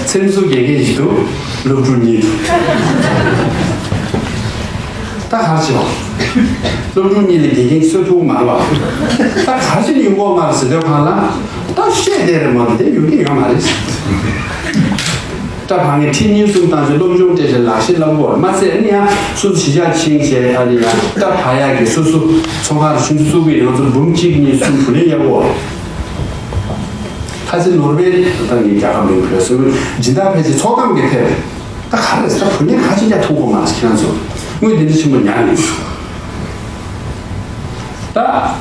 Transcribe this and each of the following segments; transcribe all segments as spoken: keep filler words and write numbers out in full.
ཚེམ་བཟོ་དགེ་རྒན་ཞིག་འདུག་སློབ་ཕྲུག་གཉིས་འདུག་ད་གར་ཆེ་བ། སློབ་ཕྲུག་གཉིས་ལས་དགེ་རྒན་གསོ་ཐུབ་མ་རེད་བ། ད་གར་ཆེ་ཡོང་གོ་མ་རེད་ཟེར་དུས་གང་ལ། ད་བཤད་བསྡད་རེད་མ་གཏོགས་དེ་ཡོང་གི་ཡོད་མ་རེད། སྐྲ་བག་ངས་ཁྲི་གཉིས་གསུམ་བཏང་ཞིང་སློབ་སྦྱོང་སྤྲད་ཞིང་ལག་ཤེས་བསླབ་དགོས་མ་ཚད་ནི་ཡང་སོ་སོ་གཞིས་ཆགས་ཕྱིན་བྱས་ཨ་ནི་ཡང་སྐྲ་བག་ཡག་གི་སོ་སོ་ཚོང་ཁང་རུ་ཆུང་ཆུང་བཙུགས་པའི་ཡང་ཚོ་འབུམ་གཅིག་གཉིས་གསུམ་བུ་ལོན་གཡར་དགོས། ཁ་སང་ནོར་ཝེ་ད་ངས་རྒྱལ་ཁབ་མིང་བོས་སོ་སྦྱིན་བདག་ཕལ་ཆེར་ཚོགས་གཏམ་གྱི་ཕེབས། ད་ག་རེ་ད་བུ་ནས་ག་ཅི་རྒྱ་ཐུང་གོ་མ་ཁྱེད་རང་ཚོ་དངུལ་འདི་འདྲ་ཆེན་པོ་ཉར་ནས་སོ། ད་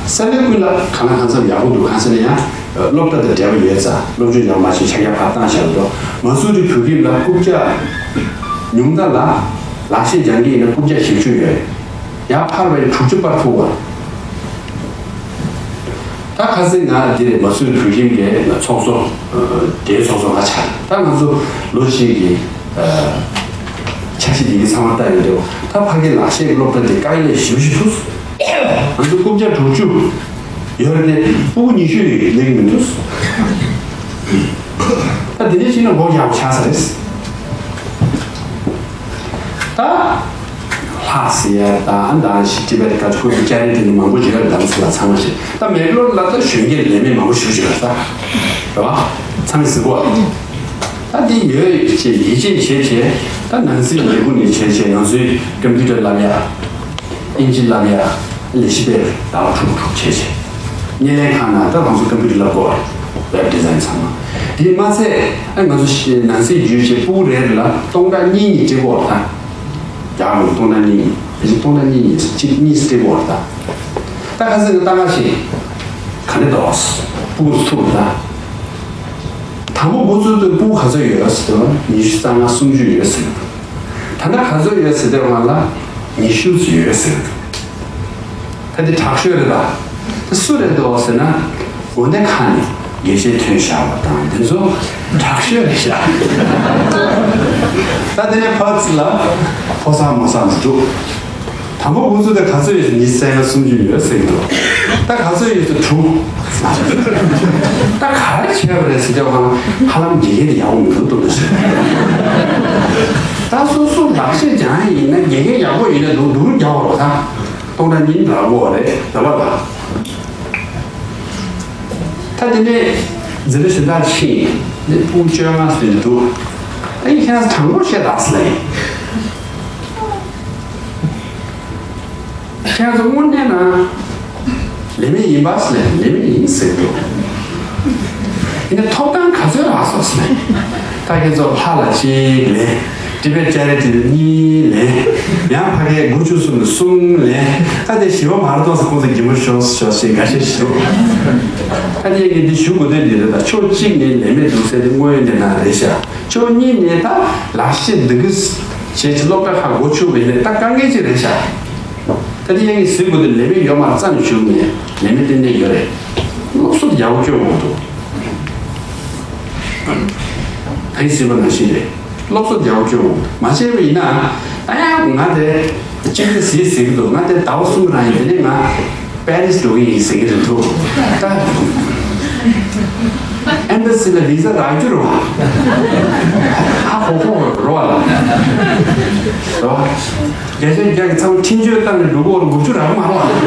ས་གནས་ཀུན་ལ་གང་ལ་གང་འཚམ་ཡག་པོ་འདུག་གང་ས་ནས་ཡང་སློབ་གྲྭ་དང་འབྲེལ་བ་ཡོད་ཙང་སློབ་སྦྱོང་ཡག་མ་བྱས་ཕྱག་རྒྱ་ཕར་བཏང་བཞག་འདུག་མ་སུ་རི་བོད་ཁྱིམ་ལ་རྐུབ་བཀྱག་ཉུང་མཐའ་ལ་ལག་ཤེས་སྦྱང་གི་ཡིན་ན་རྐུབ་བཀྱག་བཞི་བཅུ་ཡོད། ཡར་འཕར་བའི་དྲུག་ཅུ་པར་ཕུག་པ། ད་ཁ་སང་ང་འདིར་མ་སུ་རི་བོད་ཁྱིམ་གྱི་ཚོགས་གཙོ་དེའི་ཚོགས་གཙོ་ང་ཆགས། ད་ང་ཚོ་ལོ་གཅིག་གི་འཆར་གཞི་འདི་གི་ཚང་མ་ལྟ་ཡོང་དུས་ད་ཕ་གི་ལག་ཤེས་ཀྱི་སློབ་གྲྭ་འདི་དཀའ་ལས་ཞེ་པོ་ཞིག་ཐུག་ང་ཚོ་རྐུབ་བཀྱག་དྲུག་ཅུ་ཡོད་རེད་དེ་ཕྲུ་གུ་ཉི་ཤུ་ཡི་ལེགས་མི་འདུག་ད་འདི་འདྲ་ཞིག་ན་མགོ་རྒྱག་པ་ཆགས་ས་རེད། ད། ལྷག་ཟེར་ཡ་དང་ཨ་འདང་ཞིག་ཊི་བེ་ཊི་ཀ་ཁོ་ཚོ་སྐྱ་རེངས་དེ་ནི་མང་པོ་ཡོད་རེད་ད་མོ་སི་ལ་ཚང་མ་ཞིག་ད་མེག་ལོར་ལ་ད་གཞོན་སྐྱེས་ལས་མེད་མང་པོ་ཞུ་ཞུ་རེད་ད་རེད་བ། ཚང་མས་ཟེར་གོ་ད་འདི་ཡོད་ཅེས་ཡིད་ཆེས་བྱེད་བྱེད་ད་ནང་སྲིད་ལས་ཁུངས་ནས་བྱེད་བྱེད་ང་ཚོའི་ཀམ་པུ་ཊར་བསླབ་ཡ་ཨིན་ཇི་བསླབ་ཡ་ལས་གཞི་སྤེལ་ཟླ་བ་དྲུག་དྲུག་བྱེད་བྱེད་བརྙན་ལེན་ཁང་ནང་ད་ང་ཚོ་ཀམ་པུ་ཊར་བསླབ་དགོས་རེད་ཝེབ་ཌི་ཛའིན་ཚང་མ་དེ་མ་ཚད་ཨ་ང་ཚོ་ནང་སྲིད་བརྒྱུད་བྱེད་ཕྲུ་གུ་རེ་རེ་ལ་སྟོང་ཕྲག་གཉིས་གཉིས་སྤྲད་དགོས་རེད་ད། རྒྱ་གར་སྟོང་ཕྲག་གཉིས་ཡིན། དེ་བཞིན་སྟོང་ཕྲག་གཉིས་ཡིན་ཟེར་གཅིག་གཉིས་སུ་སྤྲད་དགོས་རེད་ད། ད་ཁ་སང་གི་ལྟ་ག་ཞིག་ག་འདྲ་འདུག་སྤུ་གུ་ཚུགས་རེད་ད། དང་པོ་འགོ་ཚུགས་དུས་སྤུ་གུ་ག་ཚོད་ཡོད་ཟེར་དུས་ཉི་ཤུ་རྩ་ལྔ་སུམ་ཅུ་ཡོད་ཟེར་གི་འདུག་ད་ལྟ་ག་ཚོད་ཡོད་ཟེར་དུས་ང་ལ་ཉི་ཤུ་ཙམ་ཡོད་ཟེར་གི་འདུག་ད་འདི་དྲག་ཤོས་རེད་ད། ད་སུ་རེད་འདུག་ཟེར་ན། དགོན་སྡེ་ཁག་ནས་དགེ་བཤེས་ཐོན་བཞག་པ་དང་འདི་ཚོ་དྲག་ཤོས་རེད་ཤག་ད་དེ་ནས་ཕར་ཚུར་ལ་ཕོ་གསར་མོ་གསར་མ་འདུག་དང་པོ་འགོ་ཚུགས་དེ་ག་ཚོད་ཡོད་ཉི་ཤུ་རྩ་ལྔ་སུམ་ཅུ་ཡོད་ཟེར་གི་འདུག་ད་ག་ཚོད་ཡོད་ཚོད་དྲུག་ད་ག་རེ་བྱས་པ་རེད་ཟེར་དུས་ཧ་ལམ་དགེ་རྒན་དེ་ཡག་པོ་མི་འདུག་འདུག་ད་སོ་སོ་ལག་ཤེས་སྦྱང་ཡིན་ན་དགེ་རྒན་ཡག་པོ་ཡིན་ན་འདུག་འདུག་རྒྱག་པ་རོགས་ད། སྟོང་ཕྲག་གཉིས་འདྲ་བོ་རེད་རེད་བ་ལ། ད་དེ་ནས་འཛིན་གྲྭ་གཞན་དག་ཕྱིན་ནས་ཕྲུ་གུ་བཅོ་ལྔ་ཟིན་འདུག་ཨ་ནི་ཁྱེད་རང་དྲང་པོ་བཤད་རག་སི་ལེ། ཁྱེད་རང་ཚོ་དངོས་གནས་ན་ལས་མེད་ཡིན་པ་སི་ལེ་ལས་མེད་ཡིན་ཟེར་འདུག་ཡིན་ན་ཐོབ་ཐང་ག་ཚོད་རག་སོང་སི་ལེ། ད་ཁྱེད་ཚོ་ལྷ་ལ་གཅིག་ལེན། ཊི་བེཊ་ཅ་རི་ཊི་ལ་གཉིས་ལེན། ཡང་ཕ་གིའི་དགུ་བཅུ་གསུམ་ལ་གསུམ་ལེན། ད་དེ་བཞི་པ་མ་ར་ཐོན་སོང་ཁོང་ཚོ་གད་མོ་ཤོར་ཤོར་ཞེས་འགའ་ཤས་ཞུ། ད་དེ་ངས་འདི་ཞུ་དགོས་དོན་འདི་རེད་ད། ཕྱོགས་གཅིག་ནས་ལས་མེད་འདུག་ཟེར་དེ་དངོས་ཡོད་གནས་སྟངས་རེད་ཤག་ཕྱོགས་གཉིས་ནས་ད་ལག་ཤེས་འདི་གི་བྱས་ཀྱི་སློབ་གྲྭ་ཁག་སྒོ་ཕྱུགས་པའི་ནས་ད་དཀའ་ངལ་ཅིག་རེད་ཤག་ད་དེ་ཡང་ངས་ཟེར་དགོས་དོན་ལས་མེད་ཡོད་མ་རེད་རྩ་ནས་ཞུ་མེད། ལས་མེད་ཏན་ཏན་ཡོད་རེད། སློབ་གསོ་དེ་ཡག་པོ་སྐྱོན་དགོས་འདུག་ད་ཡིན་ཟེར་བ་ནང་བཞིན་རེད། སློབ་གསོ་རྒྱག་སྐྱོ་བོ་མ་བྱས་པ་ཡིན་ན་ཨ་ཡ་ང་དེ་གཅིག་དེ་ཟིག་ཟེར་གི་འདུག་ང་དེ་ཟླ་བ་གསུམ་རང་ཡིན་དེ་ནས་ང་པེ་རིས་འགྲོ་གི་ཡིན་ཟེར་གི་རེད་འདུག་ད་ཨེམ་བྷ་སི་ལ་བི་ཟ་རག་རྒྱུ་རེད་བ། ཧ་ཧོ་ཧོ་རེད་བ་ལ་རེད་བ། བརྒྱ་ཆ་བརྒྱ་གི་ཚང་མ་འཕྲིན་བཅོལ་བཏང་ནས་འགྲོ་གི་འོག་ལ་དགུ་བཅུ་རག་མ་རེད་བ།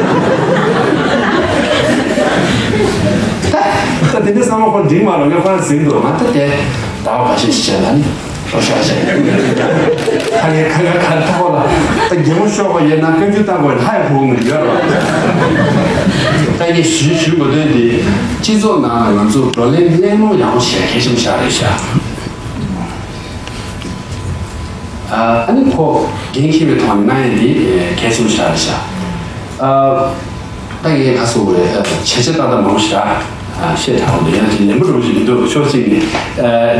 ད་ད་དེ་འདྲ་བསམ་བློ་ཁོ་འགྲིག་མ་རེད། ངས་ཁོ་རང་ཟེར་གི་འདུག་ང་ད་དེ་ཟླ་བ་ཁ་ཤས་ཤིག་བྱས་ལ་ནི། ཁ་ཁ་ཁ་ཁ་ཁ་ཁོ་ལ་ད་རྒན་མོ་ཤོག་པ་ཡོད་ན་བཀའ་འགྱུར་བཏང་དགོས་ལྷ་ཡི་ཕུག་མི་ཡོད་རོགས། ད་ངས་ཞུ་ཞུ་དགོས་དོན་དེ་སྤྱི་ཚོགས་ནང་ལ་ང་ཚོ་བགྲོ་གླེང་གླེང་སློང་ཡག་པོ་བྱས་གལ་ཆེན་པོ་ཞིག་རེད་ཤག་ཨ་ནི་ཁོ་འགན་འཁྱེར་བའི་ཐོག་ནས་གནང་ཡས་འདི་གལ་ཆེན་པོ་ཞིག་རེད་ཤག་ད་ངས་ཁ་གསོ་དགོས་རེད། བྱས་རྗེས་ཏག་ཏག་མང་པོ་ཞིག་ར་བཤད་དྲག་པོ་འདུག་ཡང་ཅིག་ལན་པོ་འགྲོ་བཞིན་མི་འདུག་ཕྱོགས་གཅིག་ནས་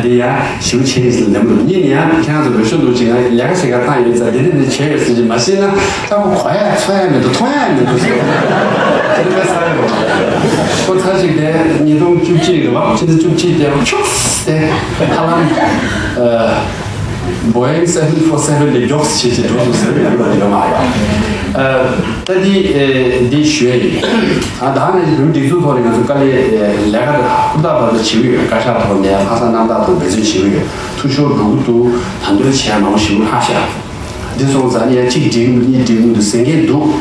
འདི་ཡང་ཞིབ་ཆེ་ཡིན་ལན་པོ་འགྲོ། གཉིས་ནས་ཡང་ཁྱེད་རང་ཚོ་འོས་ཤོག་འདུག་ཅིག་ང་ལས་ཀ་བྱེད་གར་བཏང་ཡོད་ཙང་འདི་འདྲ་འདི་བྱས་ཡོད་ཟེར་གྱི་མ་ཤེས་ན་ད་ཁོ་གོ་ཡ་ཚོར་ཡ་མི་འདུག་མཐོང་ཡ་མི་འདུག་ཟེར་དེ་འདྲ་ས་རེད་པ། ཁོ་ཚར་ཅིག་དེ་ཉིས་སྟོང་བཅུ་གཅིག་རེད་པ། ཕྱི་ཟླ་བཅུ་གཅིག་དེ་ཁྱུགས་དེ་ཧ་ལམ་Boeing seven four seven དེ་མགྱོགས་བྱས་བྱས་འགྲོ་འདུག་ཟེར་ཡོད་མ་རེད། ད་འདི་འདི་ཞུ་ཡ་ཡིན། ད་ནས་བོད་མི་སྒྲིག་འཛུགས་ཐོག་ནས་ང་ཚོ་དཀའ་ལས་ལས་ཀ་ཧུར་ཐག་འབད་ཐག་བྱེད་ཀྱི་ཡོད། བཀའ་ཤག་ཐོག་ནས་ལྷག་བསམ་རྣམ་དག་ཐོག་འབད་བརྩོན་བྱེད་ཀྱི་ཡོད། འཐུས་ཤོར་འགྲོ་གི་འདུག། ད་དོན་བྱས་མང་པོ་ཞིག་ལྷག་ཤག། འདི་སོང་ཙང་ཡང་གཅིག་འགྲིག་གི་མི་འདུག། གཉིས་འགྲིག་གི་མི་འདུག་ཟེར་མཁན་འདུག།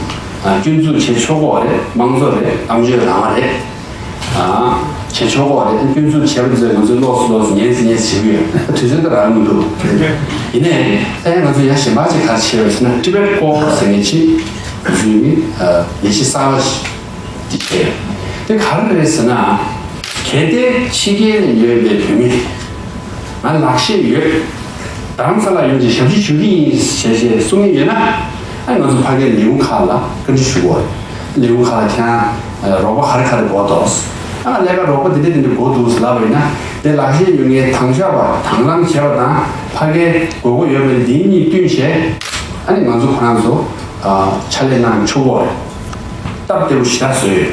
སྐྱོན་འཛུགས་བྱེད་ཆོག་གི་རེད། དམངས་གཙོ་རེད། གཏམ་བརྗོད་རང་རེད། བྱེད་ཆོག་གི་རེད། སྐྱོན་འཛུགས་བྱས་པ་ཚོས་ང་ཚོས་ལོགས་སུ་ལོགས་སུ་ཉན་སི་ཉན་སི་བྱེད་ཀྱི་ཡོད། དུས་ཚོད་ད་རག་མི་འདུག། ཡིན་ནའི་ད་ཡང་ང་ཚོ་ཡང་གཞན་པ་ཅིག་ག་རེ་བྱས་ཡོད་ཟེར་ན། Tibet Call ཟེར་མཁན་ཅིག་ང་ཚོའི་ལས་གཞི་གསར་པ་ཞིག་འདི་བྱས་ཡོད། དེ་ག་རེ་རེད་ཟེར་ན། གལ་ཏེ་ཕྱི་རྒྱལ་ལ་ཡོད་པའི་བོད་མི། ང་ལག་ཤེས་ཡོད། རྡ་རམ་ས་ལ་ཡོང་ཅིག་ཞབས་ཕྱི་ཞུ་གི་ཡིན་ཞེས་ཞེས་གསུང་གི་ཡོད་ན། ཨ་ང་ཚོ་ཕ་གིའི་ལས་ཁུངས་ཁག་ལ་བཀའ་འདྲི་ཞུ་དགོས་རེད། ལས་ཁུངས་ཁག་ལ་ཁྱེད་རང་རོགས་པ་ག་རེ་ག་རེ་དགོས་འདུག། ཨ་ལས་ཀ་རོགས་པ་དེ་འདྲ་དེ་འདྲ་དགོས་འདུག་ཟེར་ལབ་པ་ཡིན་ན། དེ་ལག་ཤེས་ཡོད་མཁན་དང་ཤོག་པ་དང་བླངས་བྱས་པ་དང་ཕ་གིའི་དགོས་མཁོ་ཡོད་པའི་འདི་གཉིས་བསྟུན་བྱས། ཨ་ནི་ང་ཚོ་ཁོ་རང་ཚོ་ཕྱག་ལས་གནང་ཆོག་གི་རེད། སྟབས་བདེ་པོ་ཞེ་དྲག་བཟོས་ཡོད།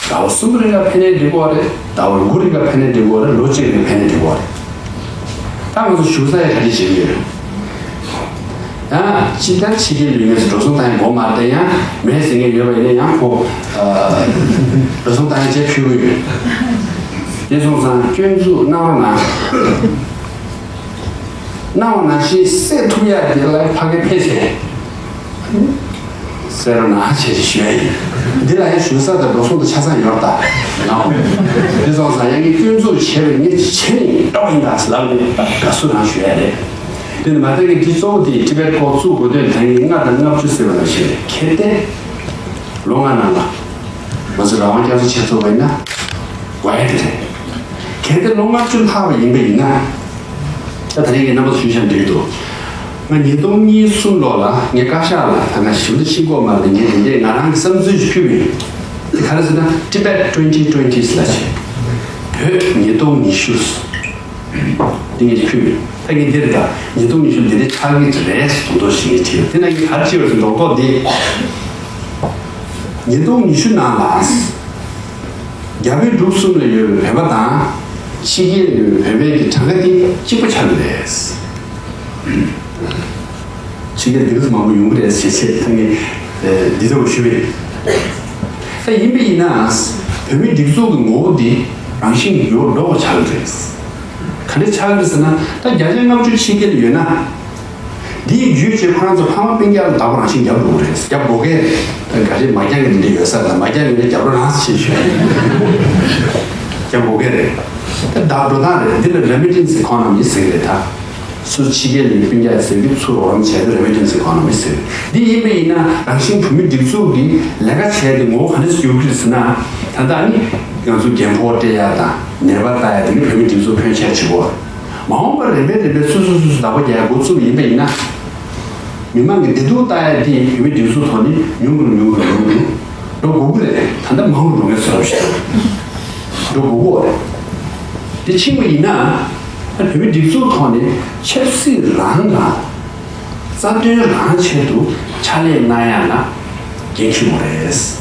ཟླ་བ་གསུམ་རིང་ལ་ཕན་ནས་འགྲིག་གི་རེད། ཟླ་བ་དགུ་རིང་ལ་ཕན་ནས་འགྲིག་གི་རེད། ལོ་གཅིག་རིང་ཕན་ནས་འགྲིག་གི་རེད། ད་ང་ཚོ་ཞུ་ས་ཡ་ག་རེ་བྱེད་ཀྱི་ཡོད། ཡང་ཅི་ལྟར་ཕྱི་རྒྱལ་ལ་ཡོད་མཁན་ཚོ་འགྲོ་སོང་བཏང་ཡ་དགོས་མ་རེད། ཡང་མེད་ཟེར་མཁན་ཡོད་པ་ཡིན་ན་ཡང་ཁོ་འགྲོ་སོང་བཏང་ཡ་བྱས་ཕུལ་གྱི་ཡོད། དེ་སོང་ཙང་སྐྱོན་འཛུགས་གནང་རོགས་གནང་། གནང་བ་ནང་བཞིན་སེལ་ཐུབ་ཡ་དེ་ལ་ཕ་གི་ཕེབས་བྱས། སེལ་རོགས་གནང་བྱས་ཞུ་ཡ་ཡིན། འདི་ལ་ཡང་ཞུ་ས་དང་འགྲོ་སོང་དང་ཆ་ཚང་ཡོད་ད་ནའོ། འདི་སོང་ཙང་ཡང་གི་སྐྱོན་འཛུགས་བྱས་པའི་ངས་བྱས་ནས་འགྲོ་ཡིན་ད་ལབ་ནས་དགའ་བསུ་རང་ཞུ་ཡ་རེད། དེ་ནི་མ་ཐག་གི་འདི་གཙོ་བོ་དེ་Tibet Call བཙུགས་དགོས་དོན་ད་ངས་ལྔ་དང་ལྔ་བཅུ་ཟེར་བ་ལ་བཤད་རེད། གལ་ཏེ་ལོ་ལྔ་ནང་ལ་ང་ཚོ་རང་དབང་བསྐྱར་གསོ་བྱེད་ཐུབ་པ་ཡིན་ན་དགོས་ཡ་དེ་རེད། གལ་ཏེ་ལོ་ལྔ་བཅུ་ལྷག་པ་ཡིན་པ་ཡིན་ན། ད་ད་རེས་ཀྱི་རྣམ་པ་ཚོ་ཞུས་བཞག་འགྲིག་འདུག། ང་ཉིས་སྟོང་གཉིས་གསུམ་ལོ་ལ་ངས་བཀའ་ཤག་ལ་ད་ང་ཞིབ་ཏུ་ཤེས་ཀྱི་ཡོད་མ་རེད། ངས་དེ་འདྲས་ང་རང་གི་བསམ་ཚུལ་ཞིག་ཕུལ་བ་ཡིན། དེ་ག་རེ་ཟེར་ན་Tibet twenty twenty ལབ་བྱས། བོད་ཉིས་སྟོང་ཉི་ཤུ། དེ་ངས་ཕུལ་བ་ཡིན། ད་ངས་འདིར་ད་ཉིས་སྟོང་ཉི་ཤུ་འདི་འདྲས་ཆགས་ཀྱི་རེད་ཟེར་དོན་དག་ཞིག་ངས་བྲིས་ཡོད། དེ་ན་ངས་ག་རེ་བྲིས་ཡོད་ཟེར་ན་རྡོག་རྡོག་འདི། ཉིས་སྟོང་ཉི་ཤུ་ནང་ལ། རྒྱ་བལ་འབྲུག་གསུམ་ལ་ཡོད་པའི་བོད་པ་དང་། ཕྱི་རྒྱལ་ལ་ཡོད་པའི་བོད་པའི་གི་གྲངས་ཀ་དེ་གཅིག་པ་ཆགས་ཀྱི་རེད། ཕྱི་རྒྱལ་འདི་འདྲ་མང་པོ་ཡོང་གི་རེད་ཟེར་བྱས་ད་ངས་འདི་ལྟ་བུ་ཞུས་པ་རེད། ད་ཡིན་པ་ཡིན་ན། བོད་མིའི་སྒྲིག་འཛུགས་ཀྱི་ངོ་བོ་འདི་རང་བཞིན་ཡོད་འགྲོ་བ་ཆགས་ཀྱི་རེད། ག་འདྲ་ཆགས་ཀྱི་རེད་ཟེར་ན། ད་བརྒྱ་ཆ་ལྔ་བཅུ་ཕྱི་རྒྱལ་ལ་ཡོད་ན། འདིའི་རྒྱུད་ཀྱི་ཁོ་རང་ཚོ་ཕ་མ་སྤུན་ཀྱག་ལ་བདག་པོ་རང་བཞིན་རྒྱབ་འགྲོ་གི་རེད། རྒྱབ་དགོས་ཀྱི་རེད། ད་ག་རེ་མ་རྒྱག་གི་འདི་འདྲ་ཡོད་ས་ལ་མ་རྒྱག་གི་འདི་རྒྱབ་རོགས་གནང་ཞེས་ཞུས། རྒྱབ་དགོས་ཀྱི་རེད། ད་བདག་འགྲོ་སྟངས་རེད། འདི་ལ་Remittance Economy ཟེར་གི་རེད་ད། སུ་ཕྱི་རྒྱལ་ནས་སྤུན་ཀྱག་ཟེར་གི་ཚུར་རོགས་རམ་བྱས་ཏེ་Remittance Economy ཟེར། འདི་ཡིན་པ་ཡིན་ན་རང་བཞིན་བོད་མི་སྒྲིག་འཛུགས་ཀྱི་ལས་ཀ་བྱས་ཏེ་ངོ་བོ་ག་འདྲ་ཞིག་འགྱུར་གི་རེད་ཟེར་ན། ད་ལྟ་ནི་ང་ཚོ་རྒན་ཕོ་སྤྲད་ཡ་དང་ནད་པ་ལྟ་ཡ་དེ་ནི་བོད་མི་སྒྲིག་འཛུགས་ཕོན་ཆེ་བྱེད་དགོས། མ་འོངས་པར་རིམ་པས་རིམ་པས་སུ་སུ་སུ་སུ་བདག་པོ་རྒྱག་འགོ་བཙུགས་པ་ཡིན་པ་ཡིན་ན། མི་མང་གི་བདེ་སྡུག་ལྟ་ཡ་དེ་བོད་མི་སྒྲིག་འཛུགས་ཐོག་ནས་ཉུང་རུ་ཉུང་རུ་ཉུང་རུ་འགྲོ་དགོས་ཀྱི་རེད། ད་ལྟ་མང་རུ་འགྲོ་མཁན་བཟོ་འདྲ་ཞིག་འགྲོ་དགོས་ཀྱི་རེད། དེ་ཕྱིན་པ་ཡིན་ན། ད་བོད་མི་སྒྲིག་འཛུགས་ཐོག་ནས་ཆབ་སྲིད་རང་དང་། རྩ་དོན་རང་ཆེད་དུ་ཕྱག་ལས་གནང་ཡ་ལ་འགན་འཁྱེར་དགོས་རེད།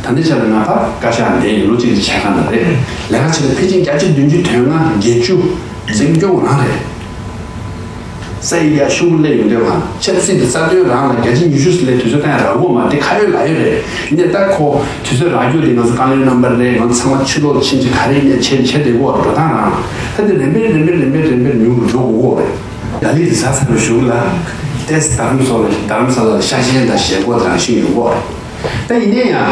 ད་ལྟའི་ཆ་ལ་ང་ཕར་བཀའ་ཤག་འདིར་ལོ་གཅིག་གི་ཆ་ཚང་ནང་རེད། ལས་ཀ་བྱེད་ན་ཕལ་ཆེར་བརྒྱ་ཆ་བདུན་ཅུ་དོན་ལྔ་བརྒྱད་ཅུ་འཛིན་སྐྱོང་རང་རེད། ས་ཡི་ཡ་ཤུགས་སླེབས་ཡོང་དུས་གང་ཆབ་སྲིད་ཀྱི་རྩ་དོན་རང་ལ་བརྒྱ་ཆ་ཉི་ཤུ་ཙམ་ལས་དུས་ཚོད་བཏང་ཡ་རག་གི་མ་རེད། དེ་ཁ་ཡོད་ལག་ཡོད་རེད། ཡིན་ནའི་ད་ཁོ་དུས་ཚོད་རག་རྒྱུ་དེ་ང་ཚོ་བཀའ་བློན་རྣམ་པ་རེད། ང་ཚོ་ཚང་མ་ཕྱི་ལོགས་ཕྱིན་ཅི་ག་རེ་ཡིན་ནའི་བྱེད་བྱེད་བསྡད་དགོས་པ་འགྲོ་སྟངས་རང་ད་དེ་རིམ་པས་རིམ་པས་རིམ་པས་རིམ་པས་ཉུང་རུ་འགྲོ་དགོས་ཀྱི་རེད། ཡ་ལི་དེ་ཟ་ཚར་བའི་གཞུག་ལ་ཏེས་རྡ་རམ་ས་ལ་རྡ་རམ་ས་ལ་ལ་ཤ་ཞེན་དང་ཞེན་ཁོག་རང་བཞིན་ཡོད་གོ། ད་ཡིན་ནའི་ཡང་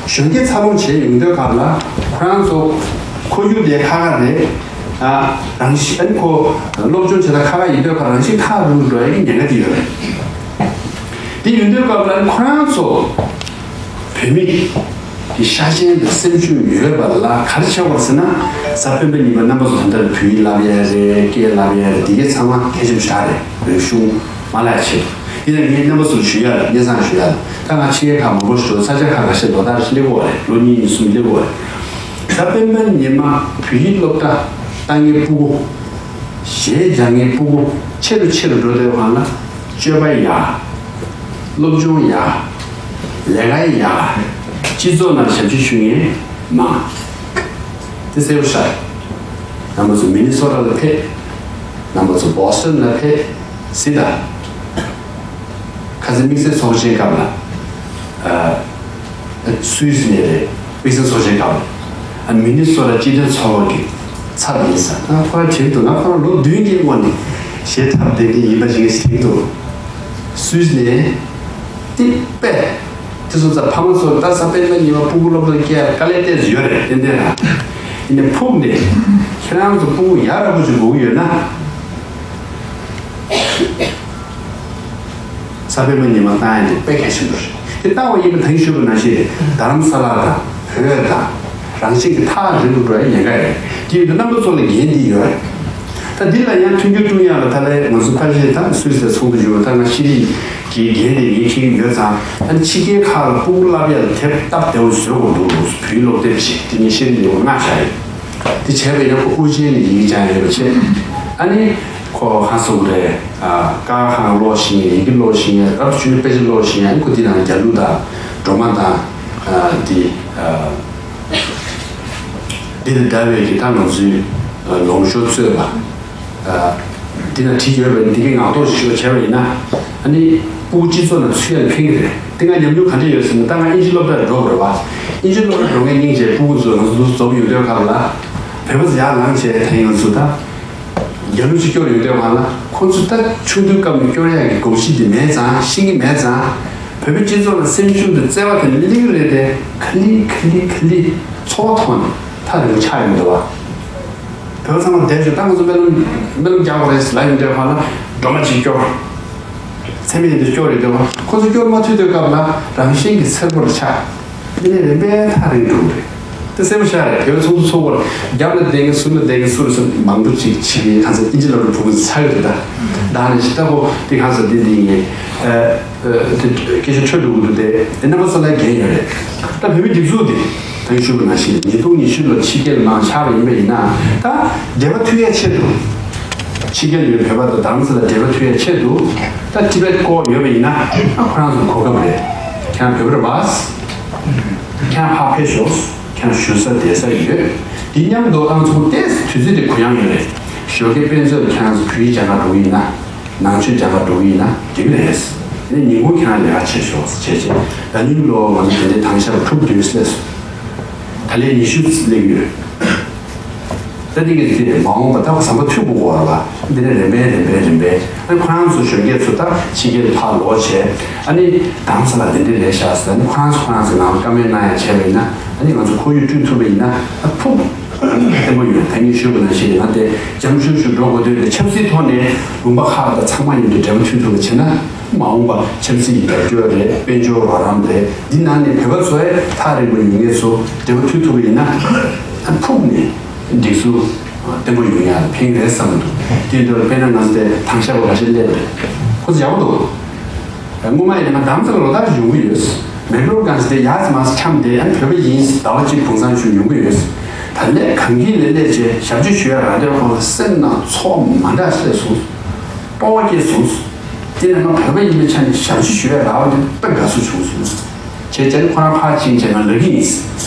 གཞོན་སྐྱེས་འཚར་ལོངས་བྱས་ཡོང་དུས་སྐབས་ལ་ཁོ་རང་ཚོ་འཁོར་རྒྱུག་དེ་ཁག་ཁག་རེད། ཨ་རང་བཞིན་ཨ་ནི་ཁོ་སློབ་སྦྱོང་བྱེད་ད་ཁག་ཁག་ཡིན་དུས་སྐབས་རང་བཞིན་ཁག་རུ་འགྲོ་ཡ་གི་ཉེན་ཁ་དེ་ཡོད་རེད། དེ་ཡོང་དུས་སྐབས་ལ་ཁོ་རང་ཚོ་བོད་མི་གི་ཤ་ཞེན་དང་སེམས་ཤུགས་ཡོད་པ་ལ་ག་རེ་བྱེད་དགོས་ཟེར་ན། གཟའ་སྤེན་པ་ཉིན་པ་རྣམ་པ་ཚོ་ད་ལྟ་བོད་ཡིག་བསླབ་ཡ་རེད། སྐད་བསླབ་ཡ་རེད། དེ་གའི་ཚང་མ་གལ་ཆེན་པོ་ཞིག་རེད། རིག་གཞུང་མ་བརླག་ཆེད་དུ། ཡིན་ན་ངས་རྣམ་པ་ཚོར་ཞུ་ཡ་ལ་སྙན་སེང་ཞུ་ཡ་ལ་ད་ང་ཕྱི་རྒྱལ་ཁག་མང་པོ་ཞིག་འགྲོ། ས་ཆ་ཁག་ཁ་ཤས་ལོ་ལྟར་སླེབས་ཀྱི་ཡོད་རེད། ལོ་གཉིས་གཉིས་གསུམ་སླེབས་ཀྱི་ཡོད་རེད། གཟའ་སྤེན་པ་ཉིན་མ་བོད་ཡིག་སློབ་གྲྭ་ལྟ་མཁན་སྤུ་གུ། གཞས་སྦྱང་མཁན་སྤུ་གུ་ཆེ་རུ་ཆེ་རུ་འགྲོ་དུས་སྒང་ལ་སྤྱོད་པ་ཡག། སློབ་སྦྱོང་ཡག། ལས་ཀ་ཡག། སྤྱི་ཚོགས་ནང་ཞབས་ཕྱི་ཞུ་མཁན་མང་། དེ་གསལ་པོ་ཤར། རྣམ་པ་ཚོ་མི་ནི་སོ་ཊ་ལ་ཕེབས། རྣམ་པ་ཚོ་བྷོ་སི་ཊོན་ལ་ཕེབས། གཟིགས་དང་། ཁ་ ཚེ་དམིགས་བསལ་ཚོགས་ཆེན་སྐབས་ལ། ཨ། སུད་སི་ནས་རེད། དམིགས་བསལ་ཚོགས་ཆེན་སྐབས་ལ། ཨ། མི་ནི་སོ་ཊ་སྤྱི་མཐུན་ཚོགས་པ་གི་ཚབ་ཡིན་ས། ཨ། ཁོ་རང་དྲན་འདུག་ང་ཁོ་རང་ལོ་བདུན་གྱི་སྔོན་ནས་ཞེ་ཐབས་བདེ་འདི་ཡིན་པ་ཞིག་དྲན་འདུག་སུད་སི་ནས་ཏི་པེ། དེ་སོང་ཙང་ཕ་མ་ཚོ་ད་གཟའ་སྤེན་པ་ཉི་མ་སྤུ་གུ་སློབ་གྲྭར་སྐྱེལ་དཀའ་ལས་ཏོག་ཙམ་ཡོད་རེད། ཏན་ཏན་ར། ཡིན་ནའི་ཕུགས་ནས་ཁྱེད་རང་ཚོ་སྤུ་གུ་ཡག་ར་པོ་ཅིག་དགོས་ཀྱི་ཡོད་ན། གཟའ་སྤེན་པ་ཉི་མ་བཏང་ཡ་དེ་དཔེ་གལ་ཆེན་པོ་རེད། དེ་བཏང་བ་ཡིན་པ་ད་གིན་ཞུས་པ་ནང་བཞིན་རེད། རྡ་རམ་ས་ལ་དང་བོད་དང་རང་བཞིན་གྱི་ཐག་རིང་དུ་འགྲོ་ཡ་ཉེན་ཁ་རེད། དེ་ཡིན་དུས་རྣམ་པ་ཚོ་ལ་འགན་འདི་ཡོད་རེད། ད་འདི་ལ་ཡང་མཐུན་འགྱུར་བསྐྲུན་ཡ་ལ་ད་ལས་ང་ཚོ་ཕལ་ཆེར་ད་སུད་སི་དང་ཚོགས་འདུ་ཡོད། ད་ང་ཤེས་རིག་གི་འགན་དེ་ངས་འཁྱེར་གྱི་ཡོད་ཙང་། ཨ་ནི་ཕྱི་རྒྱལ་ཁག་ལ་སྤུ་གུ་བསླབ་ཡ་ལ་དེབ་སྟབས་བདེ་བོ་བཟོ་དགོས་འདུག་བོད་ཡིག་སློབ་དེབ་ཅིག་དེ་ངས་ཤེས་རིག་ལས་ཁུངས་མངགས་བཞག་ཡོད། དེ་བྱས་པ་ཡིན་ན་ཁོ་དབུ་ཅན་ནས་ཡི་གེ་སྦྱང་ཡོད་པ་བྱས། ཨ་ནི་ཁོ་ཧང་སང་རེད། ཀ་ཁ་ཀློག་ཤེས་ཡ། ཡི་གེ་ཀློག་ཤེས་ཡ། རབ་ཏུ་བྱུང་བའི་དཔེ་ཆ་ཀློག་ཤེས་ཡ། ཨ་ནི་ཁོ་དེ་ནང་རྒྱ་གླུ་དང་སྒྲོལ་མ་དང་། ཨ། དེ། ཨ། འདི་དང་འདྲ་བའི་གི་ད་ང་ཚོའི་ལོངས་སྤྱོད་རྩོད་པ། ཨ། འདི་ན་བྲིས་ཡོད་པའི་འདི་གའི་ངག་ཐོག་ཞིག་བྱས་པ་ཡིན་ན། ཨ་ནི་སྤུ་གུ་སྤྱི་ཚོགས་ནང་ཚུད་ཡ་ལ་ཕན་གྱི་རེད། འདི་ང་ཉམས་མྱོང་ག་འདྲ་ཡོད་ཟེར་ན། ད་ང་ཨིན་ཇི་སློབ་གྲྭར་འགྲོ་དགོས་རེད་བ། ཨིན་ཇི་སློབ་གྲྭར་འགྲོ་མཁན་སྙིང་རྗེ་སྤུ་གུ་ཚོ་ང་ཚོ་འདུག་འཛོམས་ཡོང་དུས་སྐབས་ལ། བོད་པ་ཚོ་ཡར་ལངས་བྱས་ད་ཡིན་ང་ཚོ་ད་རྒྱ་གླུ་ཅིག་སྐྱོར་ཡོང་དུས་སྒང་ལ། ཁོ་ཚོ་ད་ཆུང་དུས་སྐབས་ནས་སྐྱོར་ཡ་གི་གོམས་གཤིས་དེ་མེད་ཙང་། ཤེས་ཀྱི་མེད་ཙང་། བོད་པའི་སྤྱི་ཚོགས་ལ་སེམས་ཤུགས་དང་བརྩེ་བ་དེ་སླེབས་ཀྱི་རེད་དེ། ག་ལེ་ག་ལེ་ག་ལེ་ཚོར་བ་ཐོག་ནས་ཐག་རིང་པོ་ཆགས་ཡོང་གི་འདུག་བ། བོད་པ་ཚང་མ་བསྡད་བྱས། ད་ང་ཚོ་སྨོན་ལམ་སྨོན་ལམ་རྒྱག་དགོས་རེད་ལབ་ཡོང་དུས་སྒང་ལ་སྒྲོལ་མ་ཅིག་སྐྱོར། ཚད་མེད་ཡིན་དུས་སྐྱོར་ཡོང་དུས་སྒང་། ཁོ་ཚོ་སྐྱོར་མ་ཐུབ་དུས་སྐབས་ལ་རང་བཞིན་གྱིས་འཚེར་པོར་ཆགས། འདི་ནས་རིམ་པས་ཐག་རིང་འགྲོ་གི་རེད། དེ་གསལ་པོ་ཤར་རེད། བོད་པ་ཚོགས་འདུ་ཚོགས་སྐོར་རྒྱབ་ལ་བསྡད་མཁན་ཟུར་ལ་བསྡད་མཁན་སུ་རེད་ཟེར་ན་མང་པོ་ཅིག་ཕྱི་རྒྱལ་གང་ཟག་ཨིན་ཇི་སློབ་གྲྭའི་བུ་མོ་ཚོ་ཚར་ཡོད་རེད། ད་ད་ནས་ཅིག་ལྟ་གོ། དེ་གང་ཟག་འདི་འདི་ཡིན། ཨ། ཨ། དེ་སྐད་ཆ་འཕྲོད་འགྲོ་གི་འདུག་དེ་དེ་རྣམ་པ་ཚོ་ལ་འགན་ཡོད་རེད། ད་བོད་མི་སྒྲིག་འཛུགས་དེ་ད་གིན་ཞུས་པ་ནང་བཞིན་ཉིས་སྟོང་ཉི་ཤུ་ལོ་ཕྱི་རྒྱལ་ནང་ཆགས་པ་ཡིན་པ་ཡིན་ན། ད་འབྲེལ་བ་མཐུད་ཡའི་ཆེད་དུ། ཕྱི་རྒྱལ་ཡོད་བོད་པ་དང་རྡ་རམ་ས་ལ་འབྲེལ་བ་མཐུད་ཡའི་ཆེད་དུ། ད་ཊི་བེཊ་སྐོར་ཡོད་པ་ཡིན་ན། ཨ། ཁོ་རང་ཚོ་གོ་སྐབས་རེད། ཁྱེད་རང་བོད་པ་རེད་པ། ཁྱེད་རང་ཕར་ཕེབས་ཤོག་ཁྱེད་རང་བཞུགས་ས་བསྡད་ས་ཡོད། འདི་མཉམ་དུ་ཨང་ཚོ་ཏོག་ཙམ་དུས་ཚོད་དེ་གུ་ཡངས་ཡོད་རེད། ཞོགས་ཀའི་དཔེ་མཛོད་ལ་ཁྱེད་རང་ཚོ་བོད་ཡིག་སྦྱང་གར་འགྲོ་གི་ཡིན་ན། ནང་ཆོས་སྦྱང་གར་འགྲོ་གི་ཡིན་ན་འགྲིག་གི་རེད། ཨ་ནི་ཉིན་གུང་ཁྱེད་རང་ལས་ཀ་བྱེད་ཤོག་བྱས་བྱས། ད་ནིང་ལོ་ང་ཚོ་དེ་འདྲའི་དྭངས་ཤར་ཕྲུ་གུ་བདུན་སླེབས་སོང་། ད་ལན་ཉི་ཤུ་སླེབས་ཀྱི་ཡོད། ད་འདི་གི་དེ་མ་འོངས་པ་ད་བསམ་པ་མཐུན་དགོས་པ་རེད་པ། འདི་ནས་རིམ་པས་རིམ་པས་རིམ་པས། ཨ་ནི་ཁོ་རང་ཚོ་གཞོན་སྐྱེས་ཚོ་ད་ཕྱི་རྒྱལ་ཕར་ལོག་བྱས། ཨ་ནི་རྡ་རམ་ས་ལ་འདི་འདྲ་རེད་ཤག་ཟེར། ཨ་ནི་ཁོ་རང་ཚོ་ཁོ་རང་ཚོའི་ནང་ལ་བཀའ་མོལ་གནང་ཡ་བྱས་པ་ཡིན་ན། ཨ་ནི་ང་ཚོ་ཁོར་ཡུག་བསྐྲུན་ཐུབ་པ་ཡིན་ན། ཨ། ཕུགས་བརྟན་པོ་ཡོད། ད་ངས་ཞུས་པ་ནང་བཞིན་ང་དེ་འཇམ་ཤུར་ཤུར་འགྲོ་དགོས་དུས། དེ་ཆབ་སྲིད་ཐོག་ནས་ལུང་པ་ཁག་དང་ཚང་མ་མཉམ་དུ་འབྲེལ་བ་མཐུད་ཐུབ་པ་བྱས་ན། མ་འོངས་པ་ཆབ་སྲིད་ཀྱི་རྒྱབ་སྐྱོར་རེད། དཔལ་འབྱོར་རོགས་རམ་རེད། འདི་ནང་ནས་བོད་པ་ཚོ་ཡང་ཐག་རིང་པོ་ཡོད་མཁན་ཚོ་འབྲེལ་བ་མཐུད་ཐུབ་པ་ཡིན་ན། ཨ། ཕུགས་ནས་སྒྲིག་འཛུགས་བརྟན་པོ་ཡོང་ཡ་ཕན་གྱི་རེད་བསམ་གྱི་འདུག་དེ་འདྲ་དཔེར་ན་ང་ཚོ་དེ་དྭངས་ཤར་བ་ཁ་ཤས་སླེབས་རེད། ཁོ་ཚོ་ཡག་པོ་འདུག་སྔོན་མ་ཡིན་ན་ང་རྡ་རམ་ས་ལ་ལོ་ལྟར་ཡོང་གི་ཡོད། མེག་ལོར་གང་ཟེར་དེ་ཡར་ཙམ་མར་ཙམ་འཁྱམས་ཏེ། ཨ་ནི་བོད་པ་ཡིན་ཟླ་བ་གཅིག་དགུང་སང་ཞིག་ཡོང་གི་ཡོད། ད་ལས་གངས་སྐྱིད་ལ་སླེབས་བྱས་ཞབས་ཕྱི་ཞུ་ཡ་རག་དུས་ཁོང་ལ་སེམས་ནང་ཚོར་བ་མ་འདྲ་སླེབས་སོང་། སྤོབས་པ་སྐྱེས་སོང་། དེ་ནས་ང་བོད་པ་ཡིན་པའི་ཆ་ནས་ཞབས་ཕྱི་ཞུ་ཡ་རག་པ་དེ་དཔེ་དགའ་བསུ་བྱུང་སོང་། བྱས་བྱས་ནས་ཁོ་རང་ཕར་ཕྱིན་བྱས་ང་ལབ་ཀྱི་ཡིན།